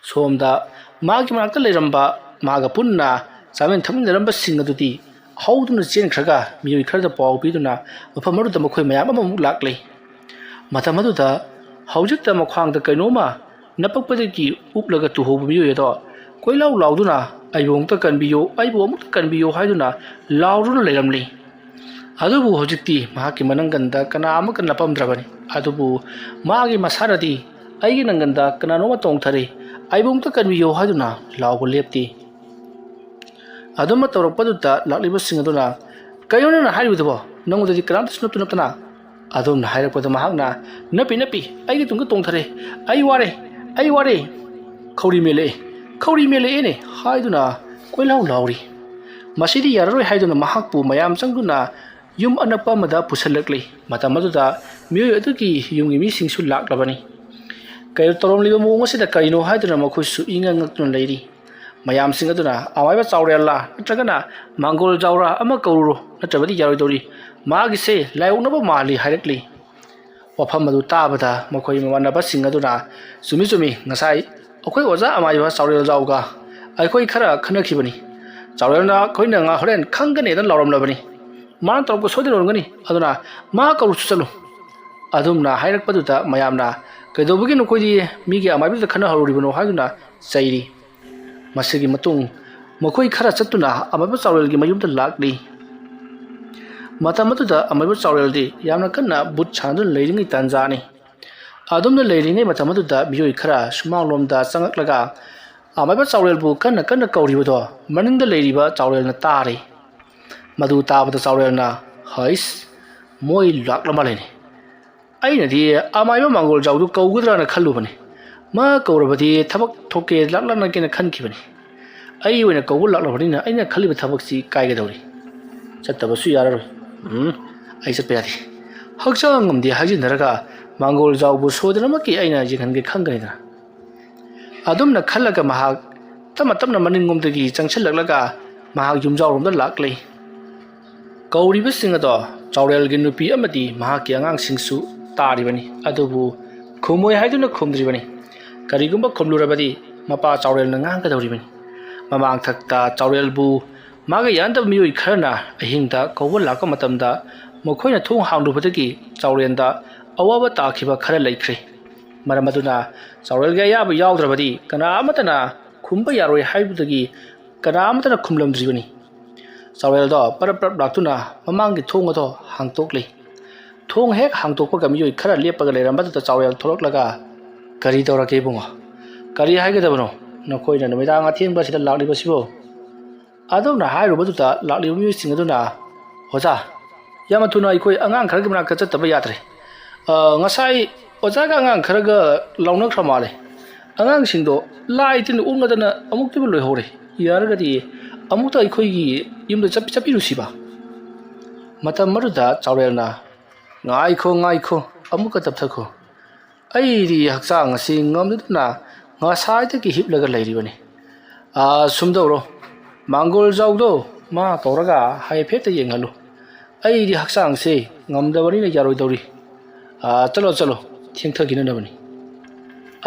ꯁꯣꯝꯗ ꯃꯥꯒꯤ ꯃꯅꯥꯛꯇ ꯂꯩꯔꯝꯕ, ꯃꯥꯒ ꯄꯨꯟꯅ ꯆꯥꯃꯤꯟ ꯊꯛꯃꯤꯟꯅꯔꯝꯕꯁꯤꯡ ꯑꯗꯨꯗꯤ ꯍꯧꯗꯨꯅ ꯆꯦꯟꯈ꯭ꯔꯒ ꯃꯤꯑꯣꯏ ꯈꯔꯗ ꯄꯥꯎ ꯄꯤꯗꯨꯅ ꯃꯐꯝ ꯑꯗꯨꯗ ꯃꯈꯣꯏ ꯃꯌꯥꯝ ꯑꯃꯃꯨꯛ ꯂꯥꯛꯂꯦ꯫ ꯃꯇꯝ ꯑꯗꯨꯗ ꯍꯧꯖꯤꯛꯇ ꯃꯈ꯭ꯋꯥꯡꯗ ꯀꯩꯅꯣꯝꯃ ꯅꯄꯛꯄꯗꯒꯤ ꯎꯞꯂꯒ ꯇꯨꯍꯧꯕ ꯃꯤꯑꯣꯏ ꯑꯗꯣ ꯀꯣꯏꯂꯥꯎ ꯂꯥꯎꯗꯨꯅ "ꯑꯩꯕꯨ ꯑꯃꯨꯛꯇ ꯀꯟꯕꯤꯌꯨ, ꯑꯩꯕꯨ ꯑꯃꯨꯛꯇ ꯀꯟꯕꯤꯌꯨ" ꯍꯥꯏꯗꯨꯅ ꯂꯥꯎꯗꯨꯅ ꯂꯩꯔꯝꯂꯤ꯫ ꯑꯗꯨꯕꯨ ꯍꯧꯖꯤꯛꯇꯤ ꯃꯍꯥꯛꯀꯤ ꯃꯅꯪꯒꯟꯗ ꯀꯅꯥ ꯑꯃꯠꯇ ꯅꯞꯄꯝꯗ꯭ꯔꯕꯅꯤ꯫ ꯑꯗꯨꯕꯨ ꯃꯥꯒꯤ ꯃꯁꯥꯅꯗꯤ "ꯑꯩꯒꯤ ꯅꯪꯒꯟꯗ ꯀꯅꯥꯅꯣꯝꯃ ꯇꯣꯡꯊꯔꯦ, ꯑꯩꯕꯨ ꯑꯃꯨꯛꯇ ꯀꯟꯕꯤꯌꯨ" ꯍꯥꯏꯗꯨꯅ ꯂꯥꯎꯕ ꯂꯦꯞꯇꯦ꯫ ꯑꯗꯨꯝꯅ ꯇꯧꯔꯛꯄꯗꯨꯗ ꯂꯥꯛꯂꯤꯕꯁꯤꯡ ꯑꯗꯨꯅ "ꯀꯩꯅꯣ ꯅꯪꯅ ꯍꯥꯏꯔꯤꯕꯗꯨꯕꯣ? ꯅꯪꯉꯣꯟꯗꯗꯤ ꯀꯅꯥꯝꯇꯁꯨ ꯅꯞꯇꯨ ꯅꯞꯇꯅ?" ꯑꯗꯨꯝꯅ ꯍꯥꯏꯔꯛꯄꯗ ꯃꯍꯥꯛꯅ "ꯅꯞꯄꯤ, ꯅꯞꯄꯤ, ꯑꯩꯒꯤ ꯇꯨꯡꯗ ꯇꯣꯡꯊꯔꯦ, ꯑꯩ ꯋꯥꯔꯦ, ꯑꯩ ꯋꯥꯔꯦ, ꯈꯧꯔꯤ ꯃꯦꯜꯂꯛꯑꯦ, ꯈꯧꯔꯤ ꯃꯦꯜꯂꯛꯑꯦꯅꯦ" ꯍꯥꯏꯗꯨꯅ ꯀꯣꯏꯂꯥꯎ ꯂꯥꯎꯔꯤ꯫ ꯃꯁꯤꯗꯤ ꯌꯥꯔꯔꯣꯏ ꯍꯥꯏꯗꯨꯅ ꯃꯍꯥꯛꯄꯨ ꯃꯌꯥꯝ ꯆꯪꯗꯨꯅ ꯌꯨꯝ ꯑꯅꯛꯄ ꯑꯃꯗ ꯄꯨꯁꯤꯜꯂꯛꯂꯤ꯫ ꯃꯇꯝ ꯑꯗꯨꯗ ꯃꯤꯑꯣꯏ ꯑꯗꯨꯒꯤ ꯌꯨꯝꯒꯤ ꯃꯤꯁꯤꯡꯁꯨ ꯂꯥꯛꯂꯕꯅꯤ꯫ ꯀꯩ-, ꯇꯧꯔꯝꯂꯤꯕ ꯃꯑꯣꯡ ꯑꯁꯤꯗ ꯀꯔꯤꯅꯣ ꯍꯥꯏꯗꯨꯅ ꯃꯈꯣꯏꯁꯨ ꯏꯉꯛ ꯉꯛꯇꯨꯅ ꯂꯩꯔꯤ꯫ ꯃꯌꯥꯝꯁꯤꯡ ꯑꯗꯨꯅ "ꯑꯃꯥꯏꯕ ꯆꯥꯎꯔꯦꯜꯂꯥ ꯅꯠꯇ꯭ꯔꯒꯅ ꯃꯥꯡꯒꯣꯜ ꯖꯥꯎꯔꯥ ꯑꯃ ꯀꯧꯔꯨꯔꯣ, ꯅꯠꯇ꯭ꯔꯕꯗꯤ ꯌꯥꯔꯣꯏꯗꯧꯔꯤ, ꯃꯥꯒꯤꯁꯦ ꯂꯥꯏꯑꯣꯛꯅꯕ ꯃꯥꯜꯂꯤ" ꯍꯥꯏꯔꯛꯂꯤ꯫ ꯋꯥꯐꯝ ꯑꯗꯨ ꯇꯥꯕꯗ ꯃꯈꯣꯏ ꯃꯃꯥꯟꯅꯕꯁꯤꯡ ꯑꯗꯨꯅ "ꯆꯨꯝꯃꯤ, ꯆꯨꯝꯃꯤ, ꯉꯁꯥꯏ ꯑꯩꯈꯣꯏ ꯑꯣꯖꯥ ꯑꯃꯥꯏꯕ ꯆꯥꯎꯔꯦꯜ ꯖꯥꯎꯒ ꯑꯩꯈꯣꯏ ꯈꯔ ꯈꯟꯅꯈꯤꯕꯅꯤ꯫ ꯆꯥꯎꯔꯦꯜꯅ ꯑꯩꯈꯣꯏꯅ ꯉꯥ ꯍꯣꯔꯦꯟ ꯈꯪꯒꯅꯤꯅ ꯂꯥꯎꯔꯝꯂꯕꯅꯤ꯫ ꯃꯥꯅ ꯇꯧꯔꯛꯄ ꯁꯣꯏꯗꯅ ꯑꯣꯏꯔꯝꯒꯅꯤ, ꯑꯗꯨꯅ ꯃꯥ ꯀꯧꯔꯨꯁꯨ ꯆꯠꯂꯨ" ꯑꯗꯨꯝꯅ ꯍꯥꯏꯔꯛꯄꯗꯨꯗ ꯃꯌꯥꯝꯅ "ꯀꯩꯗꯧꯕꯒꯤ ꯅꯈꯣꯏꯗꯤ ꯃꯤꯒꯤ ꯑꯃꯥꯏꯕꯗꯨꯗ ꯈꯟꯅꯍꯧꯔꯤꯕꯅꯣ?" ꯍꯥꯏꯗꯨꯅ ꯆꯩꯔꯤ꯫ ꯃꯁꯤꯒꯤ ꯃꯇꯨꯡ ꯃꯈꯣꯏ ꯈꯔ ꯆꯠꯇꯨꯅ ꯑꯃꯥꯏꯕ ꯆꯥꯎꯔꯦꯜꯒꯤ ꯃꯌꯨꯝꯗ ꯂꯥꯛꯂꯤ꯫ ꯃꯇꯝ ꯑꯗꯨꯗ ꯑꯃꯥꯏꯕ ꯆꯥꯎꯔꯦꯜꯗꯤ ꯌꯥꯝꯅ ꯀꯟꯅ ꯚꯨꯠ ꯁꯥꯟꯅꯗꯨꯅ ꯂꯩꯔꯤꯉꯩ ꯇꯥꯟꯖꯥꯅꯤ꯫ ꯑꯗꯨꯝꯅ ꯂꯩꯔꯤꯉꯩ ꯃꯇꯝ ꯑꯗꯨꯗ ꯃꯤꯑꯣꯏ ꯈꯔ ꯁꯨꯃꯥꯡꯂꯣꯝꯗ ꯆꯪꯂꯛꯂꯒ ꯑꯃꯥꯏꯕ ꯆꯥꯎꯔꯦꯜꯕꯨ ꯀꯟꯅ ꯀꯟꯅ ꯀꯧꯔꯤꯕꯗꯣ ꯃꯅꯤꯡꯗ ꯂꯩꯔꯤꯕ ꯆꯥꯎꯔꯦꯜꯅ ꯇꯥꯔꯦ꯫ ꯃꯗꯨ ꯇꯥꯕꯗ ꯆꯥꯎꯔꯦꯜꯅ "ꯍꯩꯁ, ꯃꯣꯏ ꯂꯥꯛꯂ ꯃꯥꯜꯂꯦꯅꯦ꯫ ꯑꯩꯅꯗꯤ ꯑꯃꯥꯏꯕ ꯃꯥꯡꯒꯣꯜ ꯖꯥꯎꯗꯨ ꯀꯧꯒꯗ꯭ꯔꯥꯅ ꯈꯜꯂꯨꯕꯅꯤ꯫ ꯃꯥ ꯀꯧꯔꯕꯗꯤ ꯊꯕꯛ ꯊꯣꯛꯀꯦ ꯂꯥꯛꯂꯛꯅꯒꯦꯅ ꯈꯟꯈꯤꯕꯅꯤ꯫ ꯑꯩ ꯑꯣꯏꯅ ꯀꯧꯕ ꯂꯥꯛꯂꯕꯅꯤꯅ ꯑꯩꯅ ꯈꯜꯂꯤꯕ ꯊꯕꯛꯁꯤ ꯀꯥꯏꯒꯗꯧꯔꯤ" ꯆꯠꯇꯕꯁꯨ ꯌꯥꯔꯔꯣꯏ꯫ ꯎꯝ, ꯑꯩ ꯆꯠꯄ ꯌꯥꯗꯦ꯫ ꯍꯛꯆꯥꯡ ꯑꯃꯗꯤ ꯍꯥꯏꯖꯤꯟꯅꯔꯒ ꯃꯥꯡꯒꯣꯜ ꯖꯥꯎꯕꯨ ꯁꯣꯏꯗꯅꯃꯛꯀꯤ ꯑꯩꯅ ꯌꯦꯡꯍꯟꯒꯦ ꯈꯟꯒꯅꯤꯗꯅ꯫ ꯑꯗꯨꯝꯅ ꯈꯜꯂꯒ ꯃꯍꯥꯛ ꯇꯞꯅ ꯇꯞꯅ ꯃꯅꯤꯡꯂꯣꯝꯗꯒꯤ ꯆꯪꯁꯤꯜꯂꯛꯂꯒ ꯃꯍꯥꯛ ꯌꯨꯝꯖꯥꯎꯔꯣꯝꯗ ꯂꯥꯛꯂꯦ꯫ ꯀꯧꯔꯤꯕꯁꯤꯡ ꯑꯗꯣ ꯆꯥꯎꯔꯦꯜꯒꯤ ꯅꯨꯄꯤ ꯑꯃꯗꯤ ꯃꯍꯥꯛꯀꯤ ꯑꯉꯥꯡꯁꯤꯡꯁꯨ ꯇꯥꯔꯤꯕꯅꯤ, ꯑꯗꯨꯕꯨ ꯈꯨꯝꯃꯣꯏ ꯍꯥꯏꯗꯨꯅ ꯈꯨꯝꯗ꯭ꯔꯤꯕꯅꯤ꯫ ꯀꯔꯤꯒꯨꯝꯕ ꯈꯨꯝꯂꯨꯔꯕꯗꯤ ꯃꯄꯥ ꯆꯥꯎꯔꯦꯜꯅ ꯉꯥꯡꯒꯗꯧꯔꯤꯕꯅꯤ꯫ ꯃꯃꯥꯡꯊꯛꯇ ꯆꯥꯎꯔꯦꯜꯕꯨ ꯃꯥꯒ ꯌꯥꯅꯗꯕ ꯃꯤꯑꯣꯏ ꯈꯔꯅ ꯑꯍꯤꯡꯗ ꯀꯧꯕ ꯂꯥꯛꯄ ꯃꯇꯝꯗ ꯃꯈꯣꯏꯅ ꯊꯣꯡ ꯍꯥꯡꯂꯨꯕꯗꯒꯤ ꯆꯥꯎꯔꯦꯜꯗ ꯑꯋꯥꯕ ꯇꯥꯈꯤꯕ ꯈꯔ ꯂꯩꯈ꯭ꯔꯦ꯫ ꯃꯔꯝ ꯑꯗꯨꯅ ꯆꯥꯎꯔꯦꯜꯒꯤ ꯑꯌꯥꯕ ꯌꯥꯎꯗ꯭ꯔꯕꯗꯤ ꯀꯅꯥ ꯑꯃꯠꯇꯅ ꯈꯨꯝꯕ ꯌꯥꯔꯣꯏ ꯍꯥꯏꯕꯗꯒꯤ ꯀꯅꯥ ꯑꯃꯠꯇꯅ ꯈꯨꯝꯂꯝꯗ꯭ꯔꯤꯕꯅꯤ꯫ ꯆꯥꯎꯔꯦꯜꯗꯣ ꯄꯔꯞ ꯄꯔꯞ ꯂꯥꯛꯇꯨꯅ ꯃꯃꯥꯡꯒꯤ ꯊꯣꯡ ꯑꯗꯣ ꯍꯥꯡꯇꯣꯛꯂꯦ꯫ ꯊꯣꯡ ꯍꯦꯛ ꯍꯥꯡꯇꯣꯛꯄꯒ ꯃꯤꯑꯣꯏ ꯈꯔ ꯂꯦꯞꯄꯒ ꯂꯩꯔꯝꯕꯗꯨꯗ ꯆꯥꯎꯔꯦꯜ ꯊꯣꯛꯂꯛꯂꯒ, "ꯀꯔꯤ ꯇꯧꯔꯒꯦ ꯏꯕꯨꯡꯉꯣ? ꯀꯔꯤ ꯍꯥꯏꯒꯗꯕꯅꯣ? ꯅꯈꯣꯏꯅ ꯅꯨꯃꯤꯗꯥꯡ ꯑꯊꯦꯡꯕꯁꯤꯗ ꯂꯥꯛꯂꯤꯕꯁꯤꯕꯨ?" ꯑꯗꯨꯝꯅ ꯍꯥꯏꯔꯨꯕꯗꯨꯗ ꯂꯥꯛꯂꯤꯕ ꯃꯤꯑꯣꯏꯁꯤꯡ ꯑꯗꯨꯅ, "ꯑꯣꯖꯥ, ꯌꯥꯝꯅ ꯊꯨꯅ ꯑꯩꯈꯣꯏ ꯑꯉꯥꯡ ꯈꯔꯒꯤ ꯃꯅꯥꯛꯇ ꯆꯠꯇꯕ ꯌꯥꯗ꯭ꯔꯦ꯫ ꯑ, ꯉꯁꯥꯏ ꯑꯣꯖꯥꯒ ꯑꯉꯥꯡ ꯈꯔꯒ ꯂꯥꯎꯅꯈ꯭ꯔ ꯃꯥꯜꯂꯦ꯫ ꯑꯉꯥꯡꯁꯤꯡꯗꯣ ꯂꯥꯏ ꯇꯤꯟ ꯑꯣꯛꯅꯗꯅ ꯑꯃꯨꯛꯇꯕꯨ ꯂꯣꯏꯍꯧꯔꯦ꯫ ꯌꯥꯔꯒꯗꯤ ꯑꯃꯨꯛꯇ ꯑꯩꯈꯣꯏꯒꯤ ꯌꯨꯝꯗ ꯆꯠ-, ꯆꯠꯄꯤꯔꯨꯁꯤꯕ?" ꯃꯇꯝ ꯑꯗꯨꯗ ꯆꯥꯎꯔꯦꯜꯅ, "ꯉꯥꯏꯈꯣ, ꯉꯥꯏꯈꯣ, ꯑꯃꯨꯛꯀ ꯇꯞꯊꯈꯣ꯫ ꯑꯩꯗꯤ ꯍꯛꯆꯥꯡ ꯑꯁꯤ ꯉꯝꯗꯗꯨꯅ ꯉꯁꯥꯏꯗꯒꯤ ꯍꯤꯞꯂꯒ ꯂꯩꯔꯤꯕꯅꯤ꯫ ꯑꯥ, ꯁꯨꯝ ꯇꯧꯔꯣ, ꯃꯥꯡꯒꯣꯜ ꯖꯥꯎꯗꯣ ꯃꯥ ꯀꯧꯔꯒ ꯍꯥꯏꯐꯦꯠꯇ ꯌꯦꯡꯍꯜꯂꯨ꯫ ꯑꯩꯗꯤ ꯍꯛꯆꯥꯡꯁꯦ ꯉꯝꯗꯕꯅꯤꯅ ꯌꯥꯔꯣꯏꯗꯧꯔꯤ꯫ ꯑꯥ, ꯆꯠꯂꯣ, ꯆꯠꯂꯣ, ꯊꯦꯡꯊꯈꯤꯅꯅꯕꯅꯤ꯫"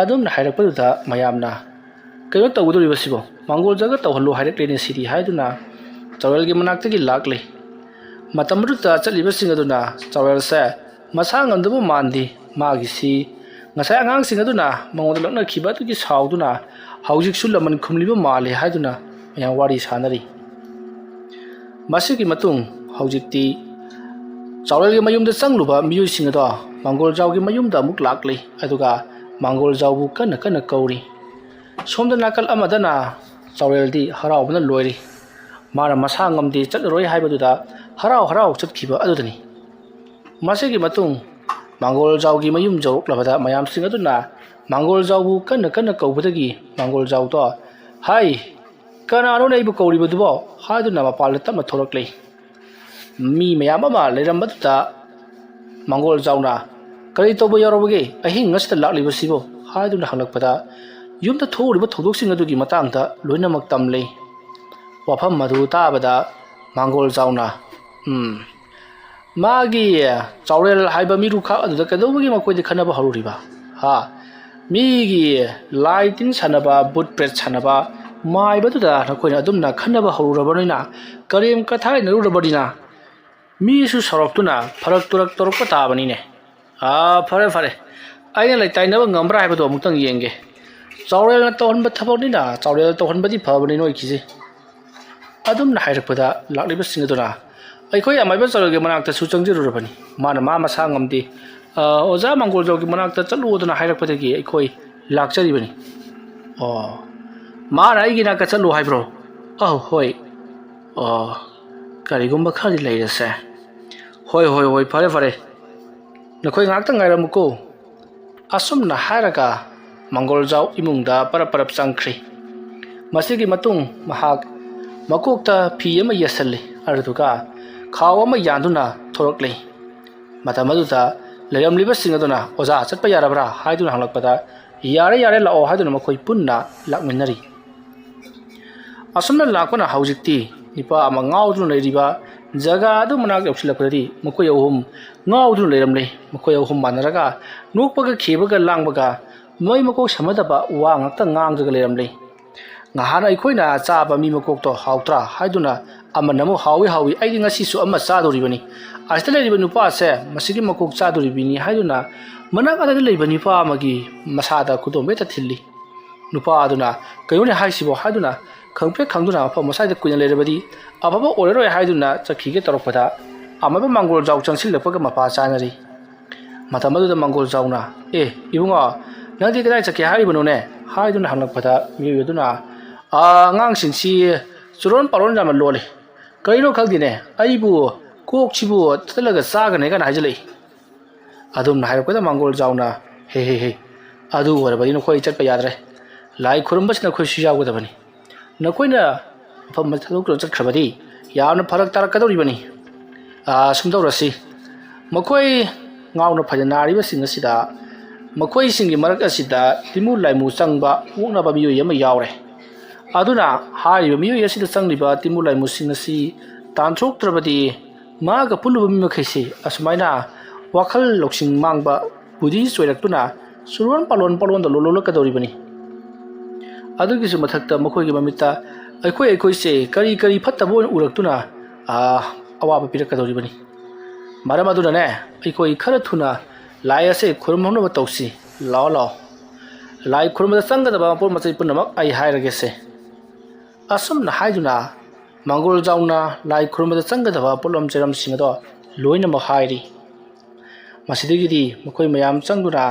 ꯑꯗꯨꯝꯅ ꯍꯥꯏꯔꯛꯄꯗꯨꯗ ꯃꯌꯥꯝꯅ, "ꯀꯩꯅꯣ ꯇꯧꯒꯗꯧꯔꯤꯕꯁꯤꯕꯣ? ꯃꯥꯡꯒꯣꯜ ꯖꯥꯎꯗ ꯇꯧꯍꯜꯂꯨ ꯍꯥꯏꯔꯛꯂꯦꯅꯦ ꯁꯤꯗꯤ," ꯍꯥꯏꯗꯨꯅ ꯆꯥꯎꯔꯦꯜꯒꯤ ꯃꯅꯥꯛꯇꯒꯤ ꯂꯥꯛꯂꯦ꯫ ꯃꯇꯝ ꯑꯗꯨꯗ ꯆꯠꯂꯤꯕꯁꯤꯡ ꯑꯗꯨꯅ ꯆꯥꯎꯔꯦꯜꯁꯦ ꯃꯁꯥ ꯉꯝꯗꯕ ꯃꯥꯟꯗꯦ, ꯃꯥꯒꯤꯁꯤ ꯉꯁꯥꯏ ꯑꯉꯥꯡꯁꯤꯡ ꯑꯗꯨꯅ ꯃꯉꯣꯟꯗ ꯂꯛꯅꯈꯤꯕ ꯑꯗꯨꯒꯤ ꯁꯥꯎꯗꯨꯅ ꯍꯧꯖꯤꯛꯁꯨ ꯂꯃꯟ ꯈꯨꯝꯂꯤꯕ ꯃꯥꯜꯂꯦ ꯍꯥꯏꯗꯨꯅ ꯃꯌꯥꯝ ꯋꯥꯔꯤ ꯁꯥꯅꯔꯤ꯫ ꯃꯁꯤꯒꯤ ꯃꯇꯨꯡ ꯍꯧꯖꯤꯛꯇꯤ ꯆꯥꯎꯔꯦꯜꯒꯤ ꯃꯌꯨꯝꯗ ꯆꯪꯂꯨꯕ ꯃꯤꯑꯣꯏꯁꯤꯡ ꯑꯗꯣ ꯃꯥꯡꯒꯣꯜ ꯖꯥꯎꯒꯤ ꯃꯌꯨꯝꯗ ꯑꯃꯨꯛ ꯂꯥꯛꯂꯤ, ꯑꯗꯨꯒ ꯃꯥꯡꯒꯣꯜ ꯖꯥꯎꯕꯨ ꯀꯟꯅ ꯀꯟꯅ ꯀꯧꯔꯤ꯫ ꯁꯣꯝꯗ ꯅꯥꯀꯜ ꯑꯃꯗꯅ ꯆꯥꯎꯔꯦꯜꯗꯤ ꯍꯔꯥꯎꯕꯅ ꯂꯣꯏꯔꯤ꯫ ꯃꯥꯅ ꯃꯁꯥ ꯉꯝꯗꯦ ꯆꯠꯂꯔꯣꯏ ꯍꯥꯏꯕꯗꯨꯗ ꯍꯔꯥꯎ ꯍꯔꯥꯎ ꯆꯠꯈꯤꯕ ꯑꯗꯨꯗꯅꯤ꯫ ꯃꯁꯤꯒꯤ ꯃꯇꯨꯡ ꯃꯥꯡꯒꯣꯜ ꯖꯥꯎꯒꯤ ꯃꯌꯨꯝ ꯌꯧꯔꯛꯂꯕꯗ ꯃꯌꯥꯝꯁꯤꯡ ꯑꯗꯨꯅ ꯃꯥꯡꯒꯣꯜ ꯖꯥꯎꯕꯨ ꯀꯟꯅ ꯀꯟꯅ ꯀꯧꯕꯗꯒꯤ ꯃꯥꯡꯒꯣꯜ ꯖꯥꯎꯗꯣ, "ꯍꯥꯏ, ꯀꯅꯥꯅꯣꯅꯦ ꯑꯩꯕꯨ ꯀꯧꯔꯤꯕꯗꯨꯕꯣ?" ꯍꯥꯏꯗꯨꯅ ꯃꯄꯥꯟꯗ ꯇꯞꯅ ꯊꯣꯔꯛꯂꯦ꯫ ꯃꯤ ꯃꯌꯥꯝ ꯑꯃ ꯂꯩꯔꯝꯕꯗꯨꯗ ꯃꯥꯡꯒꯣꯜ ꯖꯥꯎꯅ, "ꯀꯔꯤ ꯇꯧꯕ ꯌꯥꯎꯔꯕꯒꯦ ꯑꯍꯤꯡ ꯑꯁꯤꯗ ꯂꯥꯛꯂꯤꯕꯁꯤꯕꯨ?" ꯍꯥꯏꯗꯨꯅ ꯍꯪꯂꯛꯄꯗ, ꯌꯨꯝꯗ ꯊꯣꯛꯎꯔꯤꯕ ꯊꯧꯗꯣꯛꯁꯤꯡ ꯑꯗꯨꯒꯤ ꯃꯇꯥꯡꯗ ꯂꯣꯏꯅꯃꯛ ꯇꯝꯂꯤ꯫ ꯋꯥꯐꯝ ꯑꯗꯨ ꯇꯥꯕꯗ ꯃꯥꯡꯒꯣꯜ ꯖꯥꯎꯅ, "ꯎꯝ, ꯃꯥꯒꯤ ꯆꯥꯎꯔꯦꯜ ꯍꯥꯏꯕ ꯃꯤꯔꯨꯈꯥꯛ ꯑꯗꯨꯗ ꯀꯩꯗꯧꯕꯒꯤ ꯃꯈꯣꯏꯗꯤ ꯈꯟꯅꯕ ꯍꯧꯔꯨꯔꯤꯕ? ꯍꯥ? ꯃꯤꯒꯤ ꯂꯥꯏ ꯇꯤꯟ ꯁꯥꯟꯅꯕ, ꯕꯨꯠ ꯄ꯭ꯔꯦꯠ ꯁꯥꯟꯅꯕ ꯃꯥꯏꯕꯗꯨꯗ ꯅꯈꯣꯏꯅ ꯑꯗꯨꯝꯅ ꯈꯟꯅꯕ ꯍꯧꯔꯨꯔꯕꯅꯤꯅ, ꯀꯔꯦꯝ ꯀꯊꯥꯏꯅꯔꯨꯔꯕꯅꯤꯅ, ꯃꯤꯁꯨ ꯁꯥꯎꯔꯛꯇꯨꯅ ꯐꯔꯛ ꯇꯨꯔꯛ ꯇꯧꯔꯛꯄ ꯇꯥꯕꯅꯤꯅꯦ꯫ ꯑꯥ, ꯐꯔꯦ, ꯐꯔꯦ, ꯑꯩꯅ ꯂꯩꯇꯥꯏꯅꯕ ꯉꯝꯕ꯭ꯔꯥ ꯍꯥꯏꯕꯗꯣ ꯑꯃꯨꯛꯇꯪ ꯌꯦꯡꯒꯦ꯫ ꯆꯥꯎꯔꯦꯜꯅ ꯇꯧꯍꯟꯕ ꯊꯕꯛꯅꯤꯅ ꯆꯥꯎꯔꯦꯜ ꯇꯧꯍꯟꯕꯗꯤ ꯐꯕꯅꯤ ꯅꯣꯏꯒꯤꯁꯦ" ꯑꯗꯨꯝꯅ ꯍꯥꯏꯔꯛꯄꯗ ꯂꯥꯛꯂꯤꯕꯁꯤꯡ ꯑꯗꯨꯅ, "ꯑꯩꯈꯣꯏ ꯑꯃꯥꯏꯕ ꯆꯥꯎꯔꯦꯜꯒꯤ ꯃꯅꯥꯛꯇꯁꯨ ꯆꯪꯖꯔꯨꯔꯕꯅꯤ, ꯃꯥꯅ ꯃꯥ ꯃꯁꯥ ꯉꯝꯗꯦ, ꯑ, ꯑꯣꯖꯥ ꯃꯥꯡꯒꯣꯜ ꯖꯥꯎꯒꯤ ꯃꯅꯥꯛꯇ ꯆꯠꯂꯨꯗꯅ ꯍꯥꯏꯔꯛꯄꯗꯒꯤ ꯑꯩꯈꯣꯏ ꯂꯥꯛꯆꯔꯤꯕꯅꯤ"꯫ "ꯑꯣ, ꯃꯥꯅ ꯑꯩꯒꯤ ꯅꯥꯛꯇ ꯆꯠꯂꯨ ꯍꯥꯏꯕ꯭ꯔꯣ?" "ꯑꯧ, ꯍꯣꯏ"꯫ "ꯑꯣ, ꯀꯔꯤꯒꯨꯝꯕ ꯈꯔꯗꯤ ꯂꯩꯔꯁꯦ"꯫ "ꯍꯣꯏ, ꯍꯣꯏ, ꯍꯣꯏ, ꯐꯔꯦ, ꯐꯔꯦ, ꯅꯈꯣꯏ ꯉꯥꯏꯍꯥꯛꯇꯪ ꯉꯥꯏꯔꯝꯃꯨꯀꯣ"꯫ ꯑꯁꯨꯝꯅ ꯍꯥꯏꯔꯒ ꯃꯪꯒꯣꯜꯖꯥꯎ ꯏꯃꯨꯡꯗ ꯄꯔꯞ ꯄꯔꯞ ꯆꯪꯈ꯭ꯔꯤ꯫ ꯃꯁꯤꯒꯤ ꯃꯇꯨꯡ ꯃꯍꯥꯛ ꯃꯀꯣꯛꯇ ꯐꯤ ꯑꯃ ꯌꯦꯠꯁꯜꯂꯤ, ꯑꯗꯨꯗꯨꯒ ꯈꯥꯎ ꯑꯃ ꯌꯥꯟꯗꯨꯅ ꯊꯣꯔꯛꯂꯤ꯫ ꯃꯇꯝ ꯑꯗꯨꯗ ꯂꯩꯔꯝꯂꯤꯕꯁꯤꯡ ꯑꯗꯨꯅ, "ꯑꯣꯖꯥ, ꯆꯠꯄ ꯌꯥꯔꯕ꯭ꯔꯥ?" ꯍꯥꯏꯗꯨꯅ ꯍꯪꯂꯛꯄꯗ, "ꯌꯥꯔꯦ, ꯌꯥꯔꯦ, ꯂꯥꯛꯑꯣ" ꯍꯥꯏꯗꯨꯅ ꯃꯈꯣꯏ ꯄꯨꯟꯅ ꯂꯥꯛꯃꯤꯟꯅꯔꯤ꯫ ꯑꯁꯨꯝꯅ ꯂꯥꯛꯄꯅ ꯍꯧꯖꯤꯛꯇꯤ ꯅꯨꯄꯥ ꯑꯃ ꯉꯥꯎꯗꯨꯅ ꯂꯩꯔꯤꯕ ꯖꯒꯥ ꯑꯗꯨ ꯃꯅꯥꯛ ꯌꯧꯁꯤꯜꯂꯛꯄꯗꯗꯤ ꯃꯈꯣꯏ ꯑꯍꯨꯝ ꯉꯥꯎꯗꯨꯅ ꯂꯩꯔꯝꯂꯦ꯫ ꯃꯈꯣꯏ ꯑꯍꯨꯝ ꯃꯥꯟꯅꯔꯒ ꯅꯣꯛꯄꯒ ꯈꯦꯕꯒ ꯂꯥꯡꯕꯒ ꯃꯣꯏ ꯃꯀꯣꯛ ꯁꯝꯅꯗꯕ ꯋꯥ ꯉꯥꯛꯇ ꯉꯥꯡꯗꯨꯅ ꯂꯩꯔꯝꯂꯦ꯫ ꯉꯍꯥꯟ ꯑꯩꯈꯣꯏꯅ ꯆꯥꯕ ꯃꯤ ꯃꯀꯣꯛꯇꯣ ꯍꯥꯎꯇ꯭ꯔꯥ ꯍꯥꯏꯗꯨꯅ ꯑꯃꯅ ꯑꯃꯨꯛ, "ꯍꯥꯎꯏ, ꯍꯥꯎꯏ, ꯑꯩꯗꯤ ꯉꯁꯤꯁꯨ ꯑꯃ ꯆꯥꯗꯣꯔꯤꯕꯅꯤ꯫ ꯑꯁꯤꯗ ꯂꯩꯔꯤꯕ ꯅꯨꯄꯥꯁꯦ ꯃꯁꯤꯒꯤ ꯃꯀꯣꯛ ꯆꯥꯗꯣꯔꯤꯕꯅꯤ" ꯍꯥꯏꯗꯨꯅ ꯃꯅꯥꯛ ꯑꯗꯨꯗ ꯂꯩꯕ ꯅꯨꯄꯥ ꯑꯃꯒꯤ ꯃꯁꯥꯗ ꯈꯨꯗꯣꯝ ꯍꯦꯛꯇ ꯊꯤꯜꯂꯤ꯫ ꯅꯨꯄꯥ ꯑꯗꯨꯅ, "ꯀꯩꯅꯣꯅꯦ ꯍꯥꯏꯁꯤꯕꯣ?" ꯍꯥꯏꯗꯨꯅ ꯈꯪꯄ꯭ꯔꯦꯛ ꯈꯪꯗꯨꯅ ꯃꯐꯝ ꯑꯁ꯭ꯋꯥꯏꯗ ꯀꯨꯏꯅ ꯂꯩꯔꯕꯗꯤ ꯑꯐꯕ ꯑꯣꯏꯔꯔꯣꯏ ꯍꯥꯏꯗꯨꯅ ꯆꯠꯈꯤꯒꯦ ꯇꯧꯔꯛꯄꯗ, ꯑꯃꯥꯏꯕ ꯃꯪꯒꯣꯜꯖꯥꯎ ꯆꯪꯁꯤꯜꯂꯛꯄꯒ ꯃꯄꯥ ꯆꯥꯅꯔꯤ꯫ ꯃꯇꯝ ꯑꯗꯨꯗ ꯃꯪꯒꯣꯜꯖꯥꯎꯅ, "ꯑꯦ, ꯏꯕꯨꯡꯉꯣ, ꯅꯪꯗꯤ ꯀꯗꯥꯏ ꯆꯠꯀꯦ ꯍꯥꯏꯔꯤꯕꯅꯣꯅꯦ?" ꯍꯥꯏꯗꯨꯅ ꯍꯪꯂꯛꯄꯗ ꯃꯤꯑꯣꯏ ꯑꯗꯨꯅ, "ꯑꯥ, ꯑꯉꯥꯡꯁꯤꯡꯁꯤ ꯆꯨꯔꯣꯟ ꯄꯥꯔꯣꯟ ꯌꯥꯝꯅ ꯂꯣꯜꯂꯤ꯫ ꯀꯔꯤꯅꯣ ꯈꯪꯗꯦꯅꯦ, ꯑꯩꯕꯨ ꯀꯣꯛꯁꯤꯕꯨ ꯊꯠꯂꯒ ꯆꯥꯒꯅꯤ ꯀꯥꯏꯅ ꯍꯥꯏꯖꯤꯜꯂꯛꯏ"꯫ ꯑꯗꯨꯝꯅ ꯍꯥꯏꯔꯛꯄꯗ ꯃꯪꯒꯣꯜꯖꯥꯎꯅ, "ꯍꯦ, ꯍꯦ, ꯍꯦ, ꯑꯗꯨ ꯑꯣꯏꯔꯕꯗꯤ ꯅꯈꯣꯏ ꯆꯠꯄ ꯌꯥꯗ꯭ꯔꯦ꯫ ꯂꯥꯏ ꯈꯨꯔꯨꯝꯕꯁꯤꯅ ꯑꯩꯈꯣꯏꯁꯨ ꯌꯥꯎꯒꯗꯕꯅꯤ꯫ ꯅꯈꯣꯏꯅ ꯃꯐꯝ ꯑꯁꯤ ꯊꯥꯗꯣꯛꯇꯨꯅ ꯆꯠꯈ꯭ꯔꯕꯗꯤ ꯌꯥꯝꯅ ꯐꯔꯛ ꯇꯥꯔꯛꯀꯗꯧꯔꯤꯕꯅꯤ"꯫ ꯑꯥ, ꯁꯨꯝ ꯇꯧꯔꯁꯤ꯫ ꯃꯈꯣꯏ ꯉꯥꯎꯅ ꯐꯩꯅ ꯅꯥꯔꯤꯕꯁꯤꯡ ꯑꯁꯤꯗ, ꯃꯈꯣꯏꯁꯤꯡꯒꯤ ꯃꯔꯛ ꯑꯁꯤꯗ ꯇꯤꯃꯨ ꯂꯥꯏꯃꯨ ꯆꯪꯕ ꯑꯣꯛꯅꯕ ꯃꯤꯑꯣꯏ ꯑꯃ ꯌꯥꯎꯔꯦ꯫ ꯑꯗꯨꯅ ꯍꯥꯏꯔꯤꯕ ꯃꯤꯑꯣꯏ ꯑꯁꯤꯗ ꯆꯪꯂꯤꯕ ꯇꯤꯃꯨ ꯂꯥꯏꯃꯨꯁꯤꯡ ꯑꯁꯤ ꯇꯥꯟꯊꯣꯛꯇ꯭ꯔꯕꯗꯤ, ꯃꯍꯥꯛꯀ ꯄꯨꯜꯂꯨꯕ ꯃꯤ ꯃꯈꯩꯁꯤ ꯑꯁꯨꯃꯥꯏꯅ ꯋꯥꯈꯜ ꯂꯧꯁꯤꯡ ꯃꯥꯡꯕ, ꯕꯨꯙꯤ ꯆꯣꯏꯔꯛꯇꯨꯅ ꯆꯨꯔꯣꯟ ꯄꯥꯂꯣꯟ ꯄꯥꯂꯣꯟꯗ ꯂꯣꯜꯂꯛꯀꯗꯧꯔꯤꯕꯅꯤ꯫ ꯑꯗꯨꯒꯤꯁꯨ ꯃꯊꯛꯇ ꯃꯈꯣꯏꯒꯤ ꯃꯃꯤꯠꯇ ꯑꯩꯈꯣꯏ ꯑꯩꯈꯣꯏꯁꯦ ꯀꯔꯤ ꯀꯔꯤ ꯐꯠꯇꯕ ꯑꯣꯏꯅ ꯎꯔꯛꯇꯨꯅ, ꯑꯥ, ꯑꯋꯥꯕ ꯄꯤꯔꯛꯀꯗꯧꯔꯤꯕꯅꯤ꯫ ꯃꯔꯝ ꯑꯗꯨꯅꯅꯦ, ꯑꯩꯈꯣꯏ ꯈꯔ ꯊꯨꯅ ꯂꯥꯏ ꯑꯁꯦ ꯈꯨꯔꯨꯝꯍꯧꯅꯕ ꯇꯧꯁꯤ꯫ ꯂꯥꯛꯑꯣ, ꯂꯥꯛꯑꯣ꯫ ꯂꯥꯏ ꯈꯨꯔꯨꯝꯕꯗ ꯆꯪꯒꯗꯕ ꯃꯄꯣꯠ ꯃꯆꯩ ꯄꯨꯝꯅꯃꯛ ꯑꯩ ꯍꯥꯏꯔꯒꯦꯁꯦ꯫ ꯑꯁꯨꯝꯅ ꯍꯥꯏꯗꯨꯅ ꯃꯪꯒꯣꯜ ꯖꯥꯎꯅ ꯂꯥꯏ ꯈꯨꯔꯨꯝꯕꯗ ꯆꯪꯒꯗꯕ ꯄꯣꯠꯂꯝ ꯆꯩꯔꯝꯁꯤꯡ ꯑꯗꯣ ꯂꯣꯏꯅꯃꯛ ꯍꯥꯏꯔꯤ꯫ ꯃꯁꯤꯗꯒꯤꯗꯤ ꯃꯈꯣꯏ ꯃꯌꯥꯝ ꯆꯪꯗꯨꯅ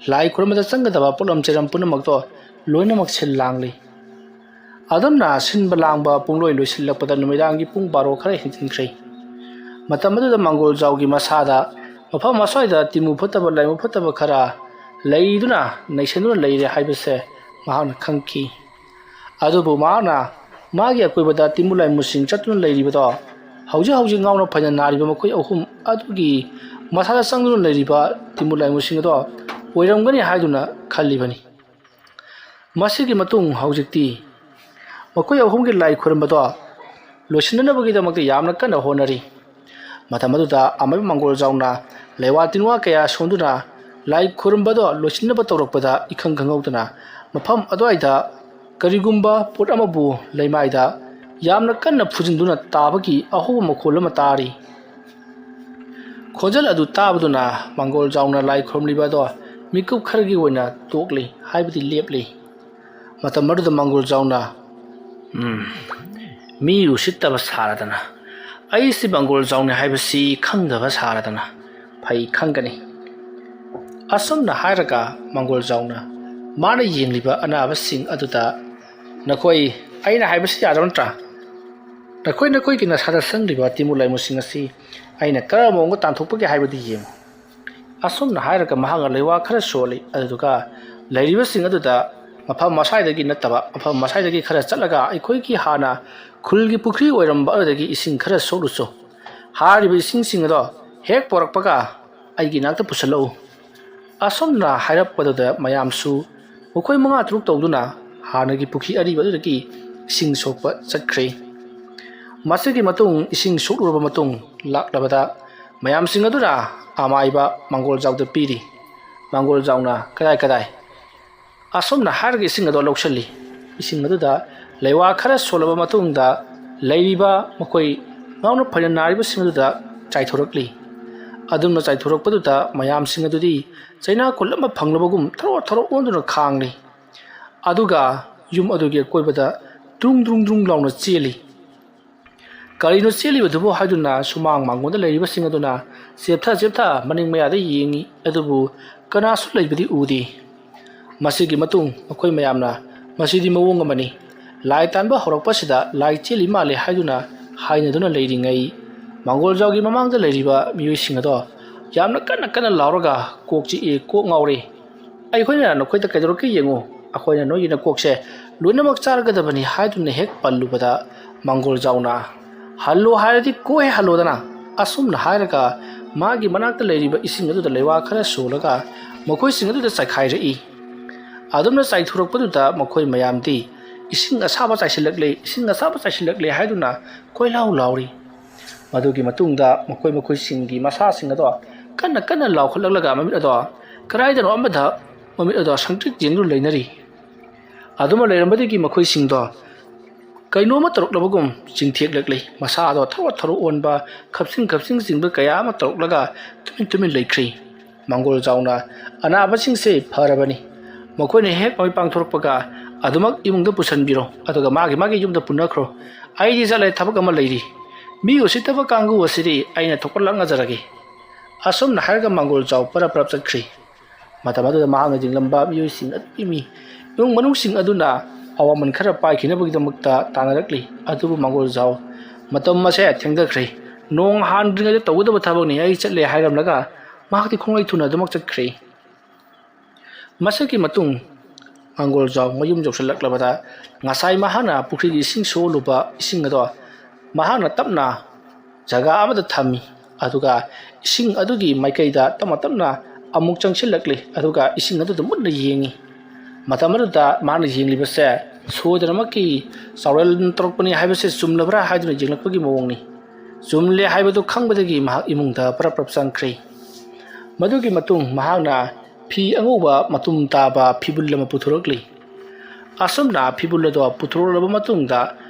ꯂꯥꯏ ꯈꯨꯔꯨꯝꯕꯗ ꯆꯪꯒꯗꯕ ꯄꯣꯠꯂꯝ ꯆꯩꯔꯝ ꯄꯨꯝꯅꯃꯛꯇꯣ ꯂꯣꯏꯅꯃꯛ ꯁꯤꯜ ꯂꯥꯡꯂꯤ꯫ ꯑꯗꯨꯝꯅ ꯁꯤꯟꯕ ꯂꯥꯡꯕ ꯄꯨꯡꯂꯣꯏ ꯂꯣꯏꯁꯤꯜꯂꯛꯄꯗ ꯅꯨꯃꯤꯗꯥꯡꯒꯤ ꯄꯨꯡ ꯕꯥꯔꯣ ꯈꯔ ꯍꯦꯟꯖꯤꯟꯈ꯭ꯔꯦ꯫ ꯃꯇꯝ ꯑꯗꯨꯗ ꯃꯪꯒꯣꯜ ꯖꯥꯎꯒꯤ ꯃꯁꯥꯗ ꯃꯐꯝ ꯑꯁ꯭ꯋꯥꯏꯗ ꯇꯤꯃꯨ ꯐꯠꯇꯕ ꯂꯥꯏꯃꯨ ꯐꯠꯇꯕ ꯈꯔ ꯂꯩꯗꯨꯅ ꯅꯩꯁꯟꯗꯨꯅ ꯂꯩꯔꯦ ꯍꯥꯏꯕꯁꯦ ꯃꯍꯥꯛꯅ ꯈꯪꯈꯤ꯫ ꯑꯗꯨꯕꯨ ꯃꯍꯥꯛꯅ ꯃꯥꯒꯤ ꯑꯀꯣꯏꯕꯗ ꯇꯤꯃꯨ ꯂꯥꯏꯃꯨꯁꯤꯡ ꯆꯠꯇꯨꯅ ꯂꯩꯔꯤꯕꯗꯣ, ꯍꯧꯖꯤꯛ ꯍꯧꯖꯤꯛ ꯉꯥꯎꯅ ꯐꯩꯅ ꯅꯥꯔꯤꯕ ꯃꯈꯣꯏ ꯑꯍꯨꯝ ꯑꯗꯨꯒꯤ ꯃꯁꯥꯗ ꯆꯪꯗꯨꯅ ꯂꯩꯔꯤꯕ ꯇꯤꯃꯨ ꯂꯥꯏꯃꯨꯁꯤꯡ ꯑꯗꯣ ꯑꯣꯏꯔꯝꯒꯅꯤ ꯍꯥꯏꯗꯨꯅ ꯈꯜꯂꯤꯕꯅꯤ꯫ ꯃꯁꯤꯒꯤ ꯃꯇꯨꯡ ꯍꯧꯖꯤꯛꯇꯤ ꯃꯈꯣꯏ ꯑꯍꯨꯝꯒꯤ ꯂꯥꯏ ꯈꯨꯔꯨꯝꯕꯗꯣ ꯂꯣꯏꯁꯤꯟꯅꯅꯕꯒꯤꯗꯃꯛꯇ ꯌꯥꯝꯅ ꯀꯟꯅ ꯍꯣꯠꯅꯔꯤ꯫ ꯃꯇꯝ ꯑꯗꯨꯗ ꯑꯃꯥꯏꯕ ꯃꯪꯒꯣꯜ ꯖꯥꯎꯅ ꯂꯩꯋꯥ ꯇꯤꯟꯋꯥ ꯀꯌꯥ ꯁꯣꯟꯗꯨꯅ ꯂꯥꯏ ꯈꯨꯔꯨꯝꯕꯗꯣ ꯂꯣꯏꯁꯤꯟꯅꯕ ꯇꯧꯔꯛꯄꯗ, ꯏꯈꯪ ꯈꯪꯍꯧꯗꯅ ꯃꯐꯝ ꯑꯗꯨꯋꯥꯏꯗ ꯀꯔꯤꯒꯨꯝꯕ ꯄꯣꯠ ꯑꯃꯕꯨ ꯂꯩꯃꯥꯏꯗ ꯌꯥꯝꯅ ꯀꯟꯅ ꯐꯨꯖꯤꯟꯗꯨꯅ ꯇꯥꯕꯒꯤ ꯑꯍꯧꯕ ꯃꯈꯣꯜ ꯑꯃ ꯇꯥꯔꯤ꯫ ꯈꯣꯟꯖꯦꯜ ꯑꯗꯨ ꯇꯥꯕꯗꯨꯅ ꯃꯪꯒꯣꯜ ꯖꯥꯎꯅ ꯂꯥꯏ ꯈꯨꯔꯨꯝꯂꯤꯕ ꯑꯗꯣ ꯃꯤꯀꯨꯞ ꯈꯔꯒꯤ ꯑꯣꯏꯅ ꯇꯣꯛꯂꯤ, ꯍꯥꯏꯕꯗꯤ ꯂꯦꯞꯂꯤ꯫ ꯃꯇꯝ ꯑꯗꯨꯗ ꯃꯪꯒꯣꯜ ꯖꯥꯎꯅ, "ꯎꯝ, ꯃꯤ ꯎꯁꯤꯠꯇꯕ ꯁꯥꯔꯗꯅ, ꯑꯩꯁꯤ ꯃꯪꯒꯣꯜ ꯖꯥꯎꯅꯤ ꯍꯥꯏꯕꯁꯤ ꯈꯪꯗꯕ ꯁꯥꯔꯗꯅ ꯐꯩ ꯈꯪꯒꯅꯤ"꯫ ꯑꯁꯨꯝꯅ ꯍꯥꯏꯔꯒ ꯃꯪꯒꯣꯜ ꯖꯥꯎꯅ ꯃꯥꯅ ꯌꯦꯡꯂꯤꯕ ꯑꯅꯥꯕꯁꯤꯡ ꯑꯗꯨꯗ, "ꯅꯈꯣꯏ, ꯑꯩꯅ ꯍꯥꯏꯕꯁꯤ ꯌꯥꯗꯕ ꯅꯠꯇ꯭ꯔꯥ? ꯅꯈꯣꯏ ꯅꯈꯣꯏꯒꯤ ꯅꯁꯥꯗ ꯆꯪꯂꯤꯕ ꯇꯤꯃꯨ ꯂꯥꯏꯃꯨꯁꯤꯡ ꯑꯁꯤ ꯑꯩꯅ ꯀꯔꯝꯕ ꯃꯑꯣꯡꯗ ꯇꯥꯟꯊꯣꯛꯄꯒꯦ ꯍꯥꯏꯕꯗꯨ ꯌꯦꯡꯉꯨ"꯫ ꯑꯁꯨꯝꯅ ꯍꯥꯏꯔꯒ ꯃꯍꯥꯛꯅ ꯂꯩꯋꯥ ꯈꯔ ꯁꯣꯜꯂꯤ꯫ ꯑꯗꯨꯗꯨꯒ ꯂꯩꯔꯤꯕꯁꯤꯡ ꯑꯗꯨꯗ, "ꯃꯐꯝ ꯑꯁ꯭ꯋꯥꯏꯗꯒꯤ ꯅꯠꯇꯕ, ꯃꯐꯝ ꯑꯁ꯭ꯋꯥꯏꯗꯒꯤ ꯈꯔ ꯆꯠꯂꯒ ꯑꯩꯈꯣꯏꯒꯤ ꯍꯥꯟꯅ ꯈꯨꯜꯒꯤ ꯄꯨꯈ꯭ꯔꯤ ꯑꯣꯏꯔꯝꯕ ꯑꯗꯨꯗꯒꯤ ꯏꯁꯤꯡ ꯈꯔ ꯁꯣꯛꯂꯨꯆꯣ"꯫ ꯍꯥꯏꯔꯤꯕ ꯏꯁꯤꯡꯁꯤꯡ ꯑꯗꯣ ꯍꯦꯛ ꯄꯣꯔꯛꯄꯒ ꯑꯩꯒꯤ ꯏꯅꯥꯛꯇ ꯄꯨꯁꯤꯜꯂꯛꯎ꯫ ꯑꯁꯨꯝꯅ ꯍꯥꯏꯔꯛꯄꯗꯨꯗ ꯃꯌꯥꯝꯁꯨ ꯃꯈꯣꯏ ꯃꯉꯥ ꯇꯔꯨꯛ ꯇꯧꯗꯨꯅ ꯍꯥꯟꯅꯒꯤ ꯄꯨꯈ꯭ꯔꯤ ꯑꯔꯤꯕ ꯑꯗꯨꯗꯒꯤ ꯏꯁꯤꯡ ꯁꯣꯛꯄ ꯆꯠꯈ꯭ꯔꯦ꯫ ꯃꯁꯤꯒꯤ ꯃꯇꯨꯡ ꯏꯁꯤꯡ ꯁꯣꯛꯂꯨꯔꯕ ꯃꯇꯨꯡ ꯂꯥꯛꯂꯕꯗ ꯃꯌꯥꯝꯁꯤꯡ ꯑꯗꯨꯅ ꯑꯃꯥꯏꯕ ꯃꯪꯒꯣꯜꯖꯥꯎꯗ ꯄꯤꯔꯤ꯫ ꯃꯪꯒꯣꯜꯖꯥꯎꯅ ꯀꯗꯥꯏ ꯀꯗꯥꯏ ꯑꯁꯨꯝꯅ ꯍꯥꯏꯔꯒ ꯏꯁꯤꯡ ꯑꯗꯨ ꯂꯧꯁꯤꯜꯂꯤ꯫ ꯏꯁꯤꯡ ꯑꯗꯨꯗ ꯂꯩꯋꯥ ꯈꯔ ꯁꯣꯜꯂꯕ ꯃꯇꯨꯡꯗ ꯂꯩꯔꯤꯕ ꯃꯈꯣꯏ ꯉꯥꯎꯅ ꯐꯩꯅ ꯅꯥꯔꯤꯕꯁꯤꯡ ꯑꯗꯨꯗ ꯆꯥꯏꯊꯣꯔꯛꯂꯤ꯫ ꯑꯗꯨꯝꯅ ꯆꯥꯏꯊꯣꯔꯛꯄꯗꯨꯗ ꯃꯌꯥꯝꯁꯤꯡ ꯑꯗꯨꯗꯤ ꯆꯩꯅꯥ ꯈꯨꯜ ꯑꯃ ꯐꯪꯂꯕꯒꯨꯝ ꯊꯔꯣ ꯊꯔꯣ ꯑꯣꯟꯗꯨꯅ ꯈꯥꯡꯂꯤ꯫ ꯑꯗꯨꯒ ꯌꯨꯝ ꯑꯗꯨꯒꯤ ꯑꯀꯣꯏꯕꯗ ꯗ꯭ꯔꯨꯡ ꯗ꯭ꯔꯨꯡ ꯗ꯭ꯔꯨꯡ ꯂꯥꯎꯅ ꯆꯦꯜꯂꯤ꯫ ꯀꯔꯤꯅꯣ ꯆꯦꯜꯂꯤꯕꯗꯨꯕꯨ ꯍꯥꯏꯗꯨꯅ ꯁꯨꯃꯥꯡ ꯃꯥꯡꯒꯣꯟꯗ ꯂꯩꯔꯤꯕꯁꯤꯡ ꯑꯗꯨꯅ ꯆꯦꯞꯊ ꯆꯦꯞꯊ ꯃꯅꯤꯡ ꯃꯌꯥꯗ ꯌꯦꯡꯉꯤ꯫ ꯑꯗꯨꯕꯨ ꯀꯅꯥꯁꯨ ꯂꯩꯕꯗꯤ ꯎꯗꯦ꯫ ꯃꯁꯤꯒꯤ ꯃꯇꯨꯡ ꯃꯈꯣꯏ ꯃꯌꯥꯝꯅ "ꯃꯁꯤꯗꯤ ꯃꯑꯣꯡ ꯑꯃꯅꯤ, ꯂꯥꯏ ꯇꯥꯟꯕ ꯍꯧꯔꯛꯄꯁꯤꯗ ꯂꯥꯏ ꯆꯦꯜꯂꯤ ꯃꯥꯜꯂꯦ" ꯍꯥꯏꯗꯨꯅ ꯍꯥꯏꯅꯗꯨꯅ ꯂꯩꯔꯤꯉꯩ, ꯃꯪꯒꯣꯜꯖꯥꯎꯒꯤ ꯃꯃꯥꯡꯗ ꯂꯩꯔꯤꯕ ꯃꯤꯑꯣꯏꯁꯤꯡ ꯑꯗꯣ ꯌꯥꯝꯅ ꯀꯟꯅ ꯀꯟꯅ ꯂꯥꯎꯔꯒ "ꯀꯣꯛ ꯆꯤꯛꯏ, ꯀꯣꯛ ꯉꯥꯎꯔꯦ, ꯑꯩꯈꯣꯏꯅ ꯅꯈꯣꯏꯗ ꯀꯩꯗꯧꯔꯛꯀꯦ ꯌꯦꯡꯉꯨ, ꯑꯩꯈꯣꯏꯅ ꯅꯣꯏꯒꯤ ꯅꯀꯣꯛꯁꯦ ꯂꯣꯏꯅꯃꯛ ꯆꯥꯔꯒꯗꯕꯅꯤ" ꯍꯥꯏꯗꯨꯅ ꯍꯦꯛ ꯄꯜꯂꯨꯕꯗ, ꯃꯪꯒꯣꯜꯖꯥꯎꯅ "ꯍꯜꯂꯣ ꯍꯥꯏꯔꯗꯤ ꯀꯣꯛ ꯍꯦꯛ ꯍꯜꯂꯣꯗꯅ" ꯑꯁꯨꯝꯅ ꯍꯥꯏꯔꯒ ꯃꯥꯒꯤ ꯃꯅꯥꯛꯇ ꯂꯩꯔꯤꯕ ꯏꯁꯤꯡ ꯑꯗꯨꯗ ꯂꯩꯋꯥ ꯈꯔ ꯁꯣꯜꯂꯒ ꯃꯈꯣꯏꯁꯤꯡ ꯑꯗꯨꯗ ꯆꯥꯏꯈꯥꯏꯔꯛꯏ꯫ ꯑꯗꯨꯝꯅ ꯆꯥꯏꯊꯣꯔꯛꯄꯗꯨꯗ ꯃꯈꯣꯏ ꯃꯌꯥꯝꯗꯤ "ꯏꯁꯤꯡ ꯑꯁꯥꯕ ꯆꯥꯏꯁꯤꯜꯂꯛꯂꯦ, ꯏꯁꯤꯡ ꯑꯁꯥꯕ ꯆꯥꯏꯁꯤꯜꯂꯛꯂꯦ" ꯍꯥꯏꯗꯨꯅ ꯀꯣꯏꯂꯥꯎ ꯂꯥꯎꯔꯤ꯫ ꯃꯗꯨꯒꯤ ꯃꯇꯨꯡꯗ ꯃꯈꯣꯏ ꯃꯈꯣꯏꯁꯤꯡꯒꯤ ꯃꯁꯥꯁꯤꯡ ꯑꯗꯣ ꯀꯟꯅ ꯀꯟꯅ ꯂꯥꯎꯈꯠꯂꯛꯂꯒ ꯃꯃꯤꯠ ꯑꯗꯣ ꯀꯗꯥꯏꯗꯅꯣ ꯑꯃꯗ ꯃꯃꯤꯠ ꯑꯗꯣ ꯁꯪꯇ꯭ꯔꯤꯛ ꯌꯦꯡꯗꯨꯅ ꯂꯩꯅꯔꯤ꯫ ꯑꯗꯨꯃ ꯂꯩꯔꯝꯕꯗꯒꯤ ꯃꯈꯣꯏꯁꯤꯡꯗꯣ ꯀꯩꯅꯣꯝꯃ ꯇꯧꯔꯛꯂꯕꯒꯨꯝ ꯆꯤꯡꯊꯦꯛꯂꯛꯂꯤ꯫ ꯃꯁꯥꯗꯣ ꯊꯔꯣ ꯊꯔꯣ ꯑꯣꯟꯕ, ꯈꯞꯆꯤꯡ ꯈꯞꯆꯤꯡ ꯆꯤꯡꯕ ꯀꯌꯥ ꯑꯃ ꯇꯧꯔꯛꯂꯒ ꯇꯨꯃꯤꯟ ꯇꯨꯃꯤꯟ ꯂꯩꯈ꯭ꯔꯤ꯫ ꯃꯪꯒꯣꯜꯖꯥꯎꯅ "ꯑꯅꯥꯕꯁꯤꯡꯁꯦ ꯐꯔꯕꯅꯤ, ꯃꯈꯣꯏꯅ ꯍꯦꯛ ꯃꯃꯤꯠ ꯄꯥꯡꯊꯣꯔꯛꯄꯒ ꯑꯗꯨꯃꯛ ꯏꯃꯨꯡꯗ ꯄꯨꯁꯤꯟꯕꯤꯔꯣ, ꯑꯗꯨꯒ ꯃꯥꯒꯤ ꯃꯥꯒꯤ ꯌꯨꯝꯗ ꯄꯨꯅꯈ꯭ꯔꯣ꯫ ꯑꯩꯗꯤ ꯆꯠꯂꯦ, ꯊꯕꯛ ꯑꯃ ꯂꯩꯔꯤ꯫ ꯃꯤ ꯎꯁꯤꯠꯇꯕ ꯀꯥꯡꯕꯨ ꯑꯁꯤꯗꯤ ꯑꯩꯅ ꯊꯣꯛꯄ ꯂꯥꯛꯅꯖꯔꯒꯦ"꯫ ꯑꯁꯨꯝꯅ ꯍꯥꯏꯔꯒ ꯃꯪꯒꯣꯜꯖꯥꯎ ꯄꯔꯞ ꯄꯔꯞ ꯆꯠꯈ꯭ꯔꯤ꯫ ꯃꯇꯝ ꯑꯗꯨꯗ ꯃꯍꯥꯛꯅ ꯌꯦꯡꯂꯝꯕ ꯃꯤꯑꯣꯏꯁꯤꯡ ꯑꯗꯨꯒꯤ ꯃꯤ ꯏꯃꯨꯡ ꯃꯅꯨꯡꯁꯤꯡ ꯑꯗꯨꯅ ꯑꯋꯥꯃꯟ ꯈꯔ ꯄꯥꯏꯈꯤꯅꯕꯒꯤꯗꯃꯛꯇ ꯇꯥꯟꯅꯔꯛꯂꯤ꯫ ꯑꯗꯨꯕꯨ ꯃꯪꯒꯣꯜꯖꯥꯎ ꯃꯇꯝ ꯑꯁꯦ ꯊꯦꯡꯊꯈ꯭ꯔꯦ꯫ "ꯅꯣꯡ ꯍꯥꯟꯗ꯭ꯔꯤꯉꯩꯗ ꯇꯧꯒꯗꯕ ꯊꯕꯛꯅꯤ, ꯑꯩ ꯆꯠꯂꯦ" ꯍꯥꯏꯔꯝꯂꯒ ꯃꯍꯥꯛꯇꯤ ꯈꯣꯡꯂꯩ ꯊꯨꯅ ꯑꯗꯨꯃꯛ ꯆꯠꯈ꯭ꯔꯦ꯫ ꯃꯁꯤꯒꯤ ꯃꯇꯨꯡ ꯃꯪꯒꯣꯜꯖꯥꯎ ꯃꯌꯨꯝ ꯌꯧꯁꯤꯜꯂꯛꯂꯕꯗ ꯉꯁꯥꯏ ꯃꯍꯥꯛꯅ ꯄꯨꯈ꯭ꯔꯤꯒꯤ ꯏꯁꯤꯡ ꯁꯣꯛꯂꯨꯕ ꯏꯁꯤꯡ ꯑꯗꯣ ꯃꯍꯥꯛꯅ ꯇꯞꯅ ꯖꯒꯥ ꯑꯃꯗ ꯊꯝꯃꯤ꯫ ꯑꯗꯨꯒ ꯏꯁꯤꯡ ꯑꯗꯨꯒꯤ ꯃꯥꯏꯀꯩꯗ ꯇꯞꯅ ꯇꯞꯅ ꯑꯃꯨꯛ ꯆꯪꯁꯤꯜꯂꯛꯂꯤ꯫ ꯑꯗꯨꯒ ꯏꯁꯤꯡ ꯑꯗꯨꯗ ꯃꯨꯟꯅ ꯌꯦꯡꯉꯤ꯫ ꯃꯇꯝ ꯑꯗꯨꯗ ꯃꯥꯅ ꯌꯦꯡꯂꯤꯕꯁꯦ ꯁꯣꯏꯗꯅꯃꯛꯀꯤ ꯆꯥꯎꯔꯦꯜꯅ ꯇꯧꯔꯛꯄꯅꯤ ꯍꯥꯏꯕꯁꯦ ꯆꯨꯝꯂꯕ꯭ꯔꯥ ꯍꯥꯏꯗꯨꯅ ꯌꯦꯡꯂꯛꯄꯒꯤ ꯃꯑꯣꯡꯅꯤ꯫ ꯆꯨꯝꯂꯦ ꯍꯥꯏꯕꯗꯨ ꯈꯪꯕꯗꯒꯤ ꯃꯍꯥꯛ ꯏꯃꯨꯡꯗ ꯄꯔꯞ ꯄꯔꯞ ꯆꯪꯈ꯭ꯔꯦ꯫ ꯃꯗꯨꯒꯤ ꯃꯇꯨꯡ ꯃꯍꯥꯛꯅ ꯐꯤ ꯑꯉꯧꯕ ꯃꯇꯨꯝ ꯇꯥꯕ ꯐꯤꯕꯨꯜ ꯑꯃ ꯄꯨꯊꯣꯔꯛꯂꯤ꯫ ꯑꯁꯨꯝꯅ ꯐꯤꯕꯨꯜ ꯑꯗꯣ ꯄꯨꯊꯣꯔꯛꯂꯕ ꯃꯇꯨꯡꯗ,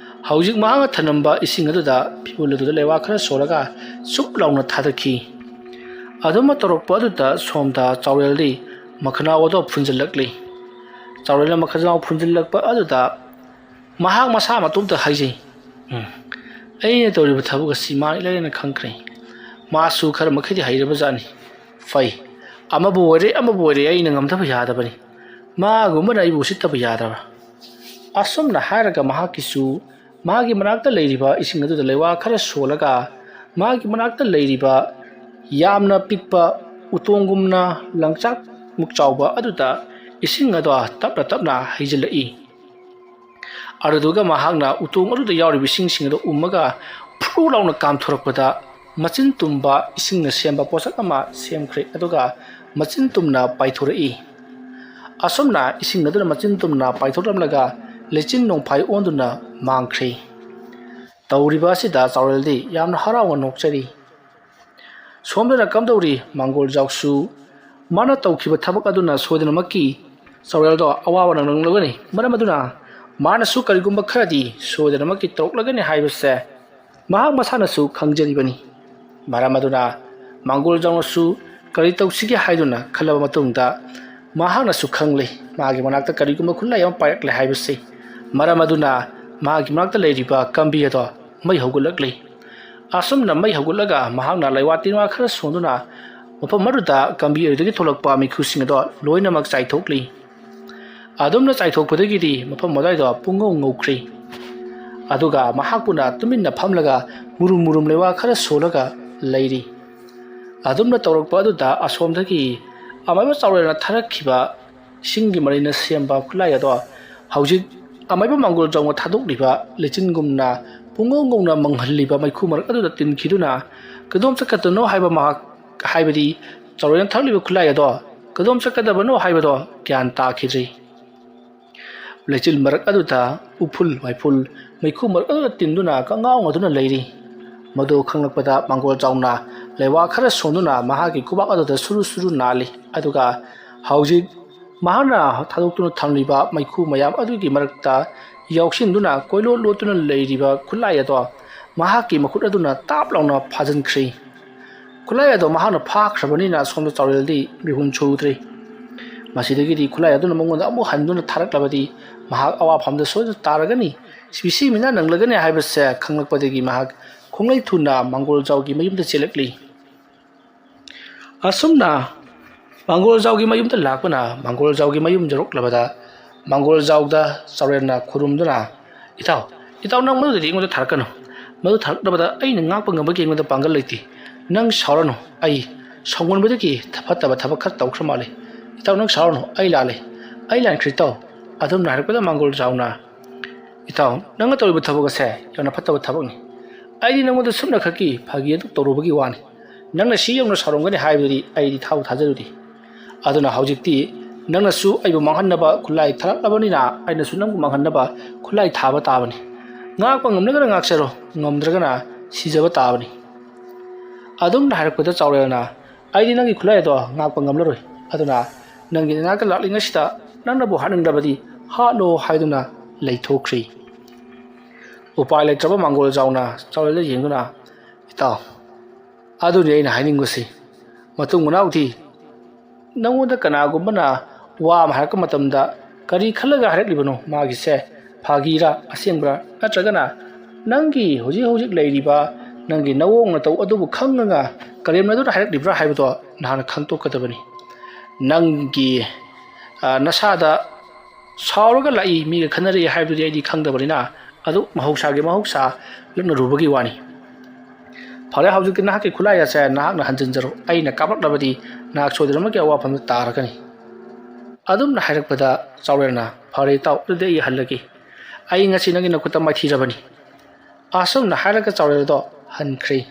ꯍꯧꯖꯤꯛ ꯃꯍꯥꯛꯅ ꯊꯅꯝꯕ ꯏꯁꯤꯡ ꯑꯗꯨꯗ ꯐꯤꯕꯨꯜ ꯑꯗꯨꯗ ꯂꯩꯕꯥꯛ ꯈꯔ ꯁꯣꯜꯂꯒ ꯆꯨꯞ ꯂꯥꯎꯅ ꯊꯥꯗꯈꯤ꯫ ꯑꯗꯨꯝꯅ ꯇꯧꯔꯛꯄ ꯑꯗꯨꯗ ꯁꯣꯝꯗ ꯆꯥꯎꯔꯦꯜꯗꯤ ꯃꯈꯅꯥꯎ ꯑꯗꯣ ꯐꯨꯟꯖꯤꯜꯂꯛꯂꯤ꯫ ꯆꯥꯎꯔꯦꯜꯅ ꯃꯈꯅꯥꯎ ꯐꯨꯟꯖꯤꯜꯂꯛꯄ ꯑꯗꯨꯗ ꯃꯍꯥꯛ ꯃꯁꯥ ꯃꯇꯣꯝꯇ ꯍꯥꯏꯖꯩ, "ꯎꯝ, ꯑꯩꯅ ꯇꯧꯔꯤꯕ ꯊꯕꯛ ꯑꯁꯤ ꯃꯥ ꯏꯂꯥꯏ ꯂꯥꯏꯅ ꯈꯪꯈ꯭ꯔꯦ꯫ ꯃꯥꯁꯨ ꯈꯔ ꯃꯈꯩꯗꯤ ꯍꯩꯔꯕꯖꯥꯠꯅꯤ꯫ ꯐꯩ, ꯑꯃꯕꯨ ꯑꯣꯏꯔꯦ, ꯑꯃꯕꯨ ꯑꯣꯏꯔꯦ, ꯑꯩꯅ ꯉꯝꯗꯕ ꯌꯥꯗꯕꯅꯤ꯫ ꯃꯥꯒꯨꯝꯕꯅ ꯑꯩꯕꯨ ꯎꯁꯤꯠꯇꯕ ꯌꯥꯗ꯭ꯔꯕ?" ꯑꯁꯨꯝꯅ ꯍꯥꯏꯔꯒ ꯃꯍꯥꯛꯀꯤꯁꯨ ꯃꯥꯒꯤ ꯃꯅꯥꯛꯇ ꯂꯩꯔꯤꯕ ꯏꯁꯤꯡ ꯑꯗꯨꯗ ꯂꯩꯋꯥ ꯈꯔ ꯁꯣꯜꯂꯒ ꯃꯥꯒꯤ ꯃꯅꯥꯛꯇ ꯂꯩꯔꯤꯕ ꯌꯥꯝꯅ ꯄꯤꯛꯄ ꯎꯇꯣꯡꯒꯨꯝꯅ ꯂꯪꯆꯥꯛꯃꯨꯛ ꯆꯥꯎꯕ ꯑꯗꯨꯗ ꯏꯁꯤꯡ ꯑꯗꯣ ꯇꯞꯅ ꯇꯞꯅ ꯍꯩꯖꯤꯜꯂꯛꯏ꯫ ꯑꯗꯨꯗꯨꯒ ꯃꯍꯥꯛꯅ ꯎꯇꯣꯡ ꯑꯗꯨꯗ ꯌꯥꯎꯔꯤꯕ ꯏꯁꯤꯡꯁꯤꯡ ꯑꯗꯨ ꯎꯝꯃꯒ ꯐ꯭ꯔꯨ ꯂꯥꯎꯅ ꯀꯥꯝꯊꯣꯔꯛꯄꯗ ꯃꯆꯤꯟ ꯇꯨꯝꯕ ꯏꯁꯤꯡꯅ ꯁꯦꯝꯕ ꯄꯣꯠꯁꯛ ꯑꯃ ꯁꯦꯝꯈ꯭ꯔꯦ꯫ ꯑꯗꯨꯒ ꯃꯆꯤꯟ ꯇꯨꯝꯅ ꯄꯥꯏꯊꯣꯔꯛꯏ꯫ ꯑꯁꯨꯝꯅ ꯏꯁꯤꯡ ꯑꯗꯨꯅ ꯃꯆꯤꯟ ꯇꯨꯝꯅ ꯄꯥꯏꯊꯣꯛꯂꯝꯂꯒ ꯂꯩꯆꯤꯟ ꯅꯣꯡꯐꯥꯏ ꯑꯣꯟꯗꯨꯅ ꯃꯥꯡꯈ꯭ꯔꯦ꯫ ꯇꯧꯔꯤꯕ ꯑꯁꯤꯗ ꯆꯥꯎꯔꯦꯜꯗꯤ ꯌꯥꯝꯅ ꯍꯔꯥꯎꯅ ꯅꯣꯛꯆꯔꯤ꯫ ꯁꯣꯝꯗꯅ ꯀꯝꯗꯧꯔꯤ? ꯃꯥꯡꯒꯣꯜꯖꯥꯎꯁꯨ ꯃꯥꯅ ꯇꯧꯈꯤꯕ ꯊꯕꯛ ꯑꯗꯨꯅ ꯁꯣꯏꯗꯅꯃꯛꯀꯤ ꯆꯥꯎꯔꯦꯜꯗꯣ ꯑꯋꯥꯕ ꯅꯪꯂꯝꯒꯅꯤ꯫ ꯃꯔꯝ ꯑꯗꯨꯅ ꯃꯥꯅꯁꯨ ꯀꯔꯤꯒꯨꯝꯕ ꯈꯔꯗꯤ ꯁꯣꯏꯗꯅꯃꯛꯀꯤ ꯇꯧꯔꯛꯂꯒꯅꯤ ꯍꯥꯏꯕꯁꯦ ꯃꯍꯥꯛ ꯃꯁꯥꯅꯁꯨ ꯈꯪꯖꯔꯤꯕꯅꯤ꯫ ꯃꯔꯝ ꯑꯗꯨꯅ ꯃꯥꯡꯒꯣꯜꯖꯥꯎꯅꯁꯨ ꯀꯔꯤ ꯇꯧꯁꯤꯒꯦ ꯍꯥꯏꯗꯨꯅ ꯈꯜꯂꯕ ꯃꯇꯨꯡꯗ ꯃꯍꯥꯛꯅꯁꯨ ꯈꯪꯂꯦ ꯃꯥꯒꯤ ꯃꯅꯥꯛꯇ ꯀꯔꯤꯒꯨꯝꯕ ꯈꯨꯠꯂꯥꯏ ꯑꯃ ꯄꯥꯏꯔꯛꯂꯦ ꯍꯥꯏꯕꯁꯤ꯫ ꯃꯔꯝ ꯑꯗꯨꯅ ꯃꯥꯒꯤ ꯃꯅꯥꯛꯇ ꯂꯩꯔꯤꯕ ꯀꯥꯝꯕꯤ ꯑꯗꯣ ꯃꯩ ꯍꯧꯒꯠꯂꯛꯂꯤ꯫ ꯑꯁꯨꯝꯅ ꯃꯩ ꯍꯧꯒꯠꯂꯒ ꯃꯍꯥꯛꯅ ꯂꯩꯋꯥ ꯇꯤꯟꯋꯥ ꯈꯔ ꯁꯣꯟꯗꯨꯅ ꯃꯐꯝ ꯑꯗꯨꯗ ꯀꯥꯝꯕꯤ ꯑꯗꯨꯗꯒꯤ ꯊꯣꯛꯂꯛꯄ ꯃꯩꯈꯨꯁꯤꯡ ꯑꯗꯣ ꯂꯣꯏꯅꯃꯛ ꯆꯥꯏꯊꯣꯛꯂꯤ꯫ ꯑꯗꯨꯝꯅ ꯆꯥꯏꯊꯣꯛꯄꯗꯒꯤꯗꯤ ꯃꯐꯝ ꯑꯗꯨꯋꯥꯏꯗꯣ ꯄꯨꯡꯉꯧ ꯉꯧꯈ꯭ꯔꯦ꯫ ꯑꯗꯨꯒ ꯃꯍꯥꯛꯄꯨꯅ ꯇꯨꯃꯤꯟꯅ ꯐꯝꯂꯒ ꯃꯨꯔꯨꯝ ꯃꯨꯔꯨꯝ ꯂꯩꯋꯥ ꯈꯔ ꯁꯣꯜꯂꯒ ꯂꯩꯔꯤ꯫ ꯑꯗꯨꯝꯅ ꯇꯧꯔꯛꯄ ꯑꯗꯨꯗ ꯑꯁꯣꯝꯗꯒꯤ ꯑꯃꯥꯏꯕ ꯆꯥꯎꯔꯦꯜꯅ ꯊꯥꯔꯛꯈꯤꯕ ꯏꯁꯤꯡꯒꯤ ꯃꯔꯩꯅ ꯁꯦꯝꯕ ꯈꯨꯠꯂꯥꯏ ꯑꯗꯣ ꯍꯧꯖꯤꯛ ꯑꯃꯥꯏꯕ ꯃꯥꯡꯒꯣꯜꯖꯥꯎꯅ ꯊꯥꯗꯣꯛꯂꯤꯕ ꯂꯩꯆꯤꯟꯒꯨꯝꯅ ꯄꯨꯡꯉꯧ ꯉꯧꯅ ꯃꯪꯍꯜꯂꯤꯕ ꯃꯩꯈꯨ ꯃꯔꯛ ꯑꯗꯨꯗ ꯇꯤꯟꯈꯤꯗꯨꯅ ꯀꯗꯣꯝ ꯆꯠꯀꯗꯕꯅꯣ ꯍꯥꯏꯕ ꯃꯍꯥꯛ, ꯍꯥꯏꯕꯗꯤ ꯆꯥꯎꯔꯦꯜꯅ ꯊꯛꯂꯤꯕ ꯈꯨꯠꯂꯥꯏ ꯑꯗꯣ ꯀꯗꯣꯝ ꯆꯠꯀꯗꯕꯅꯣ ꯍꯥꯏꯕꯗꯣ ꯒ꯭ꯌꯥꯟ ꯇꯥꯈꯤꯗ꯭ꯔꯤ꯫ ꯂꯩꯆꯤꯜ ꯃꯔꯛ ꯑꯗꯨꯗ ꯎꯐꯨꯜ ꯋꯥꯏꯐꯨꯜ ꯃꯩꯈꯨ ꯃꯔꯛ ꯑꯗꯨꯗ ꯇꯤꯟꯗꯨꯅ ꯀꯉꯥꯎ ꯉꯥꯎꯗꯨꯅ ꯂꯩꯔꯤ꯫ ꯃꯗꯨ ꯈꯪꯂꯛꯄꯗ ꯃꯥꯡꯒꯣꯜ ꯖꯥꯎꯅ ꯂꯩꯋꯥ ꯈꯔ ꯁꯣꯟꯗꯨꯅ ꯃꯍꯥꯛꯀꯤ ꯈꯨꯕꯥꯛ ꯑꯗꯨꯗ ꯁꯨꯔꯨ ꯁꯨꯔꯨ ꯅꯥꯜꯂꯤ꯫ ꯑꯗꯨꯒ ꯍꯧꯖꯤꯛ ꯃꯍꯥꯛꯅ ꯊꯥꯗꯣꯛꯇꯨꯅ ꯊꯝꯂꯤꯕ ꯃꯩꯈꯨ ꯃꯌꯥꯝ ꯑꯗꯨꯒꯤ ꯃꯔꯛꯇ ꯌꯥꯎꯁꯤꯟꯗꯨꯅ ꯀꯣꯏꯂꯣꯠ ꯂꯣꯠꯇꯨꯅ ꯂꯩꯔꯤꯕ ꯈꯨꯠꯂꯥꯏ ꯑꯗꯣ ꯃꯍꯥꯛꯀꯤ ꯃꯈꯨꯠ ꯑꯗꯨꯅ ꯇꯥꯞ ꯂꯥꯎꯅ ꯐꯥꯖꯤꯟꯈ꯭ꯔꯤ꯫ ꯈꯨꯠꯂꯥꯏ ꯑꯗꯣ ꯃꯍꯥꯛꯅ ꯐꯥꯈ꯭ꯔꯕꯅꯤꯅ ꯁꯣꯝꯗ ꯆꯥꯎꯔꯦꯜꯗꯤ ꯃꯤꯍꯨꯟ ꯁꯨꯗ꯭ꯔꯤ꯫ ꯃꯁꯤꯗꯒꯤꯗꯤ ꯈꯨꯠꯂꯥꯏ ꯑꯗꯨꯅ ꯃꯉꯣꯟꯗ ꯑꯃꯨꯛ ꯍꯟꯗꯨꯅ ꯊꯥꯔꯛꯂꯕꯗꯤ ꯃꯍꯥꯛ ꯑꯋꯥꯐꯝꯗ ꯁꯣꯏꯗꯅ ꯇꯥꯔꯒꯅꯤ, ꯁꯤꯕꯤ ꯁꯤ ꯃꯤꯅꯥ ꯅꯪꯂꯒꯅꯤ ꯍꯥꯏꯕꯁꯦ ꯈꯪꯂꯛꯄꯗꯒꯤ ꯃꯍꯥꯛ ꯈꯣꯡꯂꯩ ꯊꯨꯅ ꯃꯥꯡꯒꯣꯜ ꯖꯥꯎꯒꯤ ꯃꯌꯨꯝꯗ ꯆꯦꯜꯂꯛꯂꯤ꯫ ꯑꯁꯨꯝꯅ ꯃꯥꯡꯒꯣꯜ ꯖꯥꯎꯒꯤ ꯃꯌꯨꯝꯗ ꯂꯥꯛꯄꯅ ꯃꯥꯡꯒꯣꯜ ꯖꯥꯎꯒꯤ ꯃꯌꯨꯝ ꯌꯧꯔꯛꯂꯕꯗ ꯃꯥꯡꯒꯣꯜ ꯖꯥꯎꯗ ꯆꯥꯎꯔꯦꯜꯅ ꯈꯨꯔꯨꯝꯗꯨꯅ, "ꯏꯇꯥꯎ, ꯏꯇꯥꯎ, ꯅꯪ ꯃꯗꯨꯗꯗꯤ ꯑꯩꯉꯣꯟꯗ ꯊꯥꯔꯛꯀꯅꯨ꯫ ꯃꯗꯨ ꯊꯥꯔꯛꯂꯕꯗ ꯑꯩꯅ ꯉꯥꯛꯄ ꯉꯝꯕꯒꯤ ꯑꯩꯉꯣꯟꯗ ꯄꯥꯡꯒꯜ ꯂꯩꯇꯦ꯫ ꯅꯪ ꯁꯥꯎꯔꯅꯨ, ꯑꯩ ꯁꯥꯎꯒꯟꯕꯗꯒꯤ ꯐꯠꯇꯕ ꯊꯕꯛ ꯈꯔ ꯇꯧꯈ꯭ꯔ ꯃꯥꯜꯂꯦ꯫ ꯏꯇꯥꯎ, ꯅꯪ ꯁꯥꯎꯔꯅꯨ, ꯑꯩ ꯂꯥꯜꯂꯦ, ꯑꯩ ꯂꯥꯟꯈ꯭ꯔꯦ ꯏꯇꯥꯎ꯫" ꯑꯗꯨꯝꯅ ꯍꯥꯏꯔꯛꯄꯗ ꯃꯥꯡꯒꯣꯜ ꯖꯥꯎꯅ, "ꯏꯇꯥꯎ, ꯅꯪꯅ ꯇꯧꯔꯤꯕ ꯊꯕꯛ ꯑꯁꯦ ꯌꯥꯝꯅ ꯐꯠꯇꯕ ꯊꯕꯛꯅꯤ꯫ ꯑꯩꯗꯤ ꯅꯪꯉꯣꯟꯗ ꯁꯨꯞꯅꯈꯛꯀꯤ ꯐꯥꯒꯤ ꯑꯗꯨ ꯇꯧꯔꯨꯕꯒꯤ ꯋꯥꯅꯤ꯫ ꯅꯪꯅ ꯁꯤ ꯌꯧꯅ ꯁꯥꯎꯔꯝꯒꯅꯤ ꯍꯥꯏꯕꯗꯨꯗꯤ ꯑꯩꯗꯤ ꯊꯥꯕꯨ ꯊꯥꯖꯔꯨꯗꯦ꯫ ꯑꯗꯨꯅ ꯍꯧꯖꯤꯛꯇꯤ ꯅꯪꯅꯁꯨ ꯑꯩꯕꯨ ꯃꯥꯡꯍꯟꯅꯕ ꯈꯨꯠꯂꯥꯏ ꯊꯥꯔꯛꯂꯕꯅꯤꯅ ꯑꯩꯅꯁꯨ ꯅꯪꯕꯨ ꯃꯥꯡꯍꯟꯅꯕ ꯈꯨꯠꯂꯥꯏ ꯊꯥꯕ ꯇꯥꯕꯅꯤ꯫ ꯉꯥꯛꯄ ꯉꯝꯂꯒꯅ ꯉꯥꯛꯆꯔꯣ, ꯉꯝꯗ꯭ꯔꯒꯅ ꯁꯤꯖꯕ ꯇꯥꯕꯅꯤ꯫" ꯑꯗꯨꯝꯅ ꯍꯥꯏꯔꯛꯄꯗ ꯆꯥꯎꯔꯦꯜꯅ, "ꯑꯩꯗꯤ ꯅꯪꯒꯤ ꯈꯨꯠꯂꯥꯏ ꯑꯗꯣ ꯉꯥꯛꯄ ꯉꯝꯂꯔꯣꯏ꯫ ꯑꯗꯨꯅ ꯅꯪꯒꯤ ꯅꯅꯥꯛꯇ ꯂꯥꯛꯂꯤꯉꯩꯁꯤꯗ ꯅꯪꯅꯕꯨ ꯍꯥꯠꯅꯤꯡꯂꯕꯗꯤ ꯍꯥꯠꯂꯣ" ꯍꯥꯏꯗꯨꯅ ꯂꯩꯊꯣꯛꯈ꯭ꯔꯤ꯫ ꯎꯄꯥꯏ ꯂꯩꯇ꯭ꯔꯕ ꯃꯥꯡꯒꯣꯜ ꯖꯥꯎꯅ ꯆꯥꯎꯔꯦꯜꯗ ꯌꯦꯡꯗꯨꯅ, "ꯏꯇꯥꯎ, ꯑꯗꯨꯅꯤ ꯑꯩꯅ ꯍꯥꯏꯅꯤꯡꯕꯁꯤ꯫ ꯃꯇꯨꯡ ꯃꯅꯥꯎꯗꯤ ꯅꯪꯉꯣꯟꯗ ꯀꯅꯥꯒꯨꯝꯕꯅ ꯋꯥ ꯑꯃ ꯍꯥꯏꯔꯛꯄ ꯃꯇꯝꯗ ꯀꯔꯤ ꯈꯜꯂꯒ ꯍꯥꯏꯔꯛꯂꯤꯕꯅꯣ? ꯃꯥꯒꯤꯁꯦ ꯐꯥꯒꯤꯔꯥ, ꯑꯁꯦꯡꯕ꯭ꯔꯥ? ꯅꯠꯇ꯭ꯔꯒꯅ ꯅꯪꯒꯤ ꯍꯧꯖꯤꯛ ꯍꯧꯖꯤꯛ ꯂꯩꯔꯤꯕ ꯅꯪꯒꯤ ꯅꯑꯣꯡ ꯅꯇꯧ ꯑꯗꯨꯕꯨ ꯈꯪꯉꯒ ꯀꯔꯦꯝꯅꯗꯨꯅ ꯍꯥꯏꯔꯛꯂꯤꯕ꯭ꯔꯥ ꯍꯥꯏꯕꯗꯣ ꯅꯍꯥꯟꯅ ꯈꯪꯗꯣꯛꯀꯗꯕꯅꯤ꯫ ꯅꯪꯒꯤ, ꯑ, ꯅꯁꯥꯗ ꯁꯥꯎꯔꯒ ꯂꯥꯛꯏ, ꯃꯤꯒ ꯈꯟꯅꯔꯛꯏ ꯍꯥꯏꯕꯗꯨꯗꯤ ꯑꯩꯗꯤ ꯈꯪꯗꯕꯅꯤꯅ, ꯑꯗꯨ ꯃꯍꯧꯁꯥꯒꯤ ꯃꯍꯧꯁꯥ ꯂꯛꯅꯔꯨꯕꯒꯤ ꯋꯥꯅꯤ꯫ ꯐꯔꯦ, ꯍꯧꯖꯤꯛꯇꯤ ꯅꯍꯥꯛꯀꯤ ꯈꯨꯠꯂꯥꯏ ꯑꯁꯦ ꯅꯍꯥꯛꯅ ꯍꯟꯖꯤꯟꯖꯔꯣ꯫ ꯑꯩꯅ ꯀꯥꯞꯂꯛꯂꯕꯗꯤ ꯅꯍꯥꯛ ꯁꯣꯏꯗꯅꯃꯛꯀꯤ ꯑꯋꯥꯐꯝꯗ ꯇꯥꯔꯒꯅꯤ꯫" ꯑꯗꯨꯝꯅ ꯍꯥꯏꯔꯛꯄꯗ ꯆꯥꯎꯔꯦꯜꯅ, "ꯐꯔꯦ ꯏꯇꯥꯎ, ꯑꯗꯨꯗꯤ ꯑꯩ ꯍꯜꯂꯒꯦ꯫ ꯑꯩ ꯉꯁꯤ ꯅꯪꯒꯤ ꯅꯈꯨꯠꯇ ꯃꯥꯏꯊꯤꯔꯕꯅꯤ꯫ ꯑꯁꯨꯝꯅ ꯍꯥꯏꯔꯒ ꯆꯥꯎꯔꯦꯜ ꯑꯗꯣ ꯍꯟꯈ꯭ꯔꯦ꯫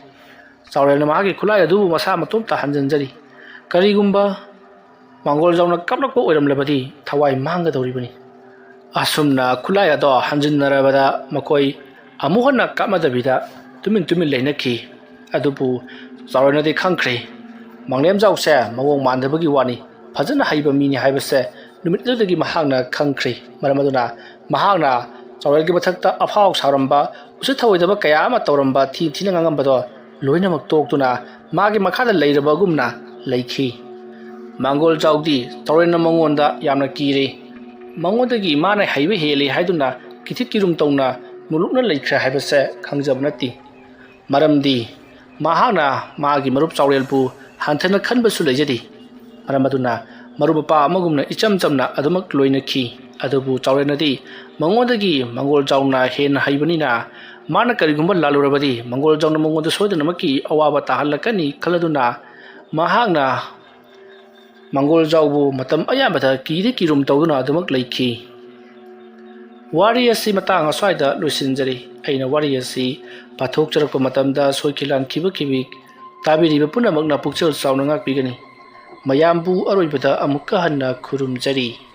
ꯆꯥꯎꯔꯦꯜꯅ ꯃꯍꯥꯛꯀꯤ ꯈꯨꯠꯂꯥꯏ ꯑꯗꯨꯕꯨ ꯃꯁꯥ ꯃꯇꯣꯝꯇ ꯍꯟꯖꯤꯟꯖꯔꯤ꯫ ꯀꯔꯤꯒꯨꯝꯕ ꯃꯥꯡꯒꯣꯜꯖꯥꯎꯅ ꯀꯥꯞꯂꯛꯄ ꯑꯣꯏꯔꯝꯂꯕꯗꯤ ꯊꯋꯥꯏ ꯃꯥꯡꯒꯗꯧꯔꯤꯕꯅꯤ꯫ ꯑꯁꯨꯝꯅ ꯈꯨꯠꯂꯥꯏ ꯑꯗꯣ ꯍꯟꯖꯤꯟꯅꯔꯕꯗ ꯃꯈꯣꯏ ꯑꯃꯨꯛ ꯍꯟꯅ ꯀꯥꯞꯅꯗꯕꯤꯗ ꯇꯨꯃꯤꯟ ꯇꯨꯃꯤꯟ ꯂꯩꯅꯈꯤ꯫ ꯑꯗꯨꯕꯨ ꯆꯥꯎꯔꯦꯜꯅꯗꯤ ꯈꯪꯈ꯭ꯔꯦ, ꯃꯥꯡꯂꯦꯝꯖꯥꯎꯁꯦ ꯃꯑꯣꯡ ꯃꯥꯟꯗꯕꯒꯤ ꯋꯥꯅꯤ, ꯐꯖꯅ ꯍꯩꯕ ꯃꯤꯅꯤ ꯍꯥꯏꯕꯁꯦ ꯅꯨꯃꯤꯠ ꯑꯗꯨꯗꯒꯤ ꯃꯍꯥꯛꯅ ꯈꯪꯈ꯭ꯔꯦ꯫ ꯃꯔꯝ ꯑꯗꯨꯅ ꯃꯍꯥꯛꯅ ꯆꯥꯎꯔꯦꯜꯒꯤ ꯃꯊꯛꯇ ꯑꯐꯥꯎ ꯁꯥꯔꯝꯕ, ꯎꯁꯤꯠ ꯊꯑꯣꯏꯗꯕ ꯀꯌꯥ ꯑꯃ ꯇꯧꯔꯝꯕ, ꯊꯤ ꯊꯤꯅ ꯉꯥꯡꯉꯝꯕꯗꯣ ꯂꯣꯏꯅꯃꯛ ꯇꯣꯛꯇꯨꯅ ꯃꯥꯒꯤ ꯃꯈꯥꯗ ꯂꯩꯔꯕꯒꯨꯝꯅ ꯂꯩꯈꯤ꯫ ꯃꯥꯡꯒꯣꯜꯖꯥꯎꯗꯤ ꯆꯥꯎꯔꯦꯜꯅ ꯃꯉꯣꯟꯗ ꯌꯥꯝꯅ ꯀꯤꯔꯦ꯫ ꯃꯉꯣꯟꯗꯒꯤ ꯃꯥꯅ ꯍꯩꯕ ꯍꯦꯜꯂꯤ ꯍꯥꯏꯗꯨꯅ ꯀꯤꯊꯤ ꯀꯤꯔꯨꯝ ꯇꯧꯅ ꯅꯣꯂꯨꯛꯅ ꯂꯩꯈ꯭ꯔꯦ ꯍꯥꯏꯕꯁꯦ ꯈꯪꯖꯕ ꯅꯠꯇꯦ꯫ ꯃꯔꯝꯗꯤ ꯃꯍꯥꯛꯅ ꯃꯥꯒꯤ ꯃꯔꯨꯞ ꯆꯥꯎꯔꯦꯜꯕꯨ ꯍꯟꯊꯅ ꯈꯟꯕꯁꯨ ꯂꯩꯖꯗꯦ꯫ ꯃꯔꯝ ꯑꯗꯨꯅ ꯃꯔꯨꯞ ꯃꯄꯥꯡ ꯑꯃꯒꯨꯝꯅ ꯏꯆꯝ ꯆꯝꯅ ꯑꯗꯨꯃꯛ ꯂꯣꯏꯅꯈꯤ꯫ ꯑꯗꯨꯕꯨ ꯆꯥꯎꯔꯦꯜꯅꯗꯤ ꯃꯉꯣꯟꯗꯒꯤ ꯃꯥꯡꯒꯣꯜꯖꯥꯎꯅ ꯍꯦꯟꯅ ꯍꯩꯕꯅꯤꯅ ꯃꯥꯅ ꯀꯔꯤꯒꯨꯝꯕ ꯂꯥꯜꯂꯨꯔꯕꯗꯤ ꯃꯥꯡꯒꯣꯜꯖꯥꯎꯅ ꯃꯉꯣꯟꯗ ꯁꯣꯏꯗꯅꯃꯛꯀꯤ ꯑꯋꯥꯕ ꯇꯥꯍꯜꯂꯛꯀꯅꯤ ꯈꯜꯂꯗꯨꯅ ꯃꯍꯥꯛꯅ ꯃꯥꯡꯒꯣꯜꯖꯥꯎꯕꯨ ꯃꯇꯝ ꯑꯌꯥꯝꯕꯗ ꯀꯤꯗꯤ ꯀꯤꯔꯨꯝ ꯇꯧꯗꯨꯅ ꯑꯗꯨꯃꯛ ꯂꯩꯈꯤ꯫ ꯋꯥꯔꯤ ꯑꯁꯤ ꯃꯇꯥꯡ ꯑꯁ꯭ꯋꯥꯏꯗ ꯂꯣꯏꯁꯤꯟꯖꯔꯤ꯫ ꯑꯩꯅ ꯋꯥꯔꯤ ꯑꯁꯤ ꯄꯥꯊꯣꯛꯆꯔꯛꯄ ꯃꯇꯝꯗ ꯁꯣꯏꯈꯤ ꯂꯥꯟꯈꯤꯕ ꯈꯤꯕꯤ ꯇꯥꯕꯤꯔꯤꯕ ꯄꯨꯝꯅꯃꯛꯅ ꯄꯨꯛꯆꯦꯜ ꯆꯥꯎꯅ ꯉꯥꯛꯄꯤꯒꯅꯤ꯫ ꯃꯌꯥꯝꯕꯨ ꯑꯔꯣꯏꯕꯗ ꯑꯃꯨꯛꯀ ꯍꯟꯅ ꯈꯨꯔꯨꯝꯖꯔꯤ꯫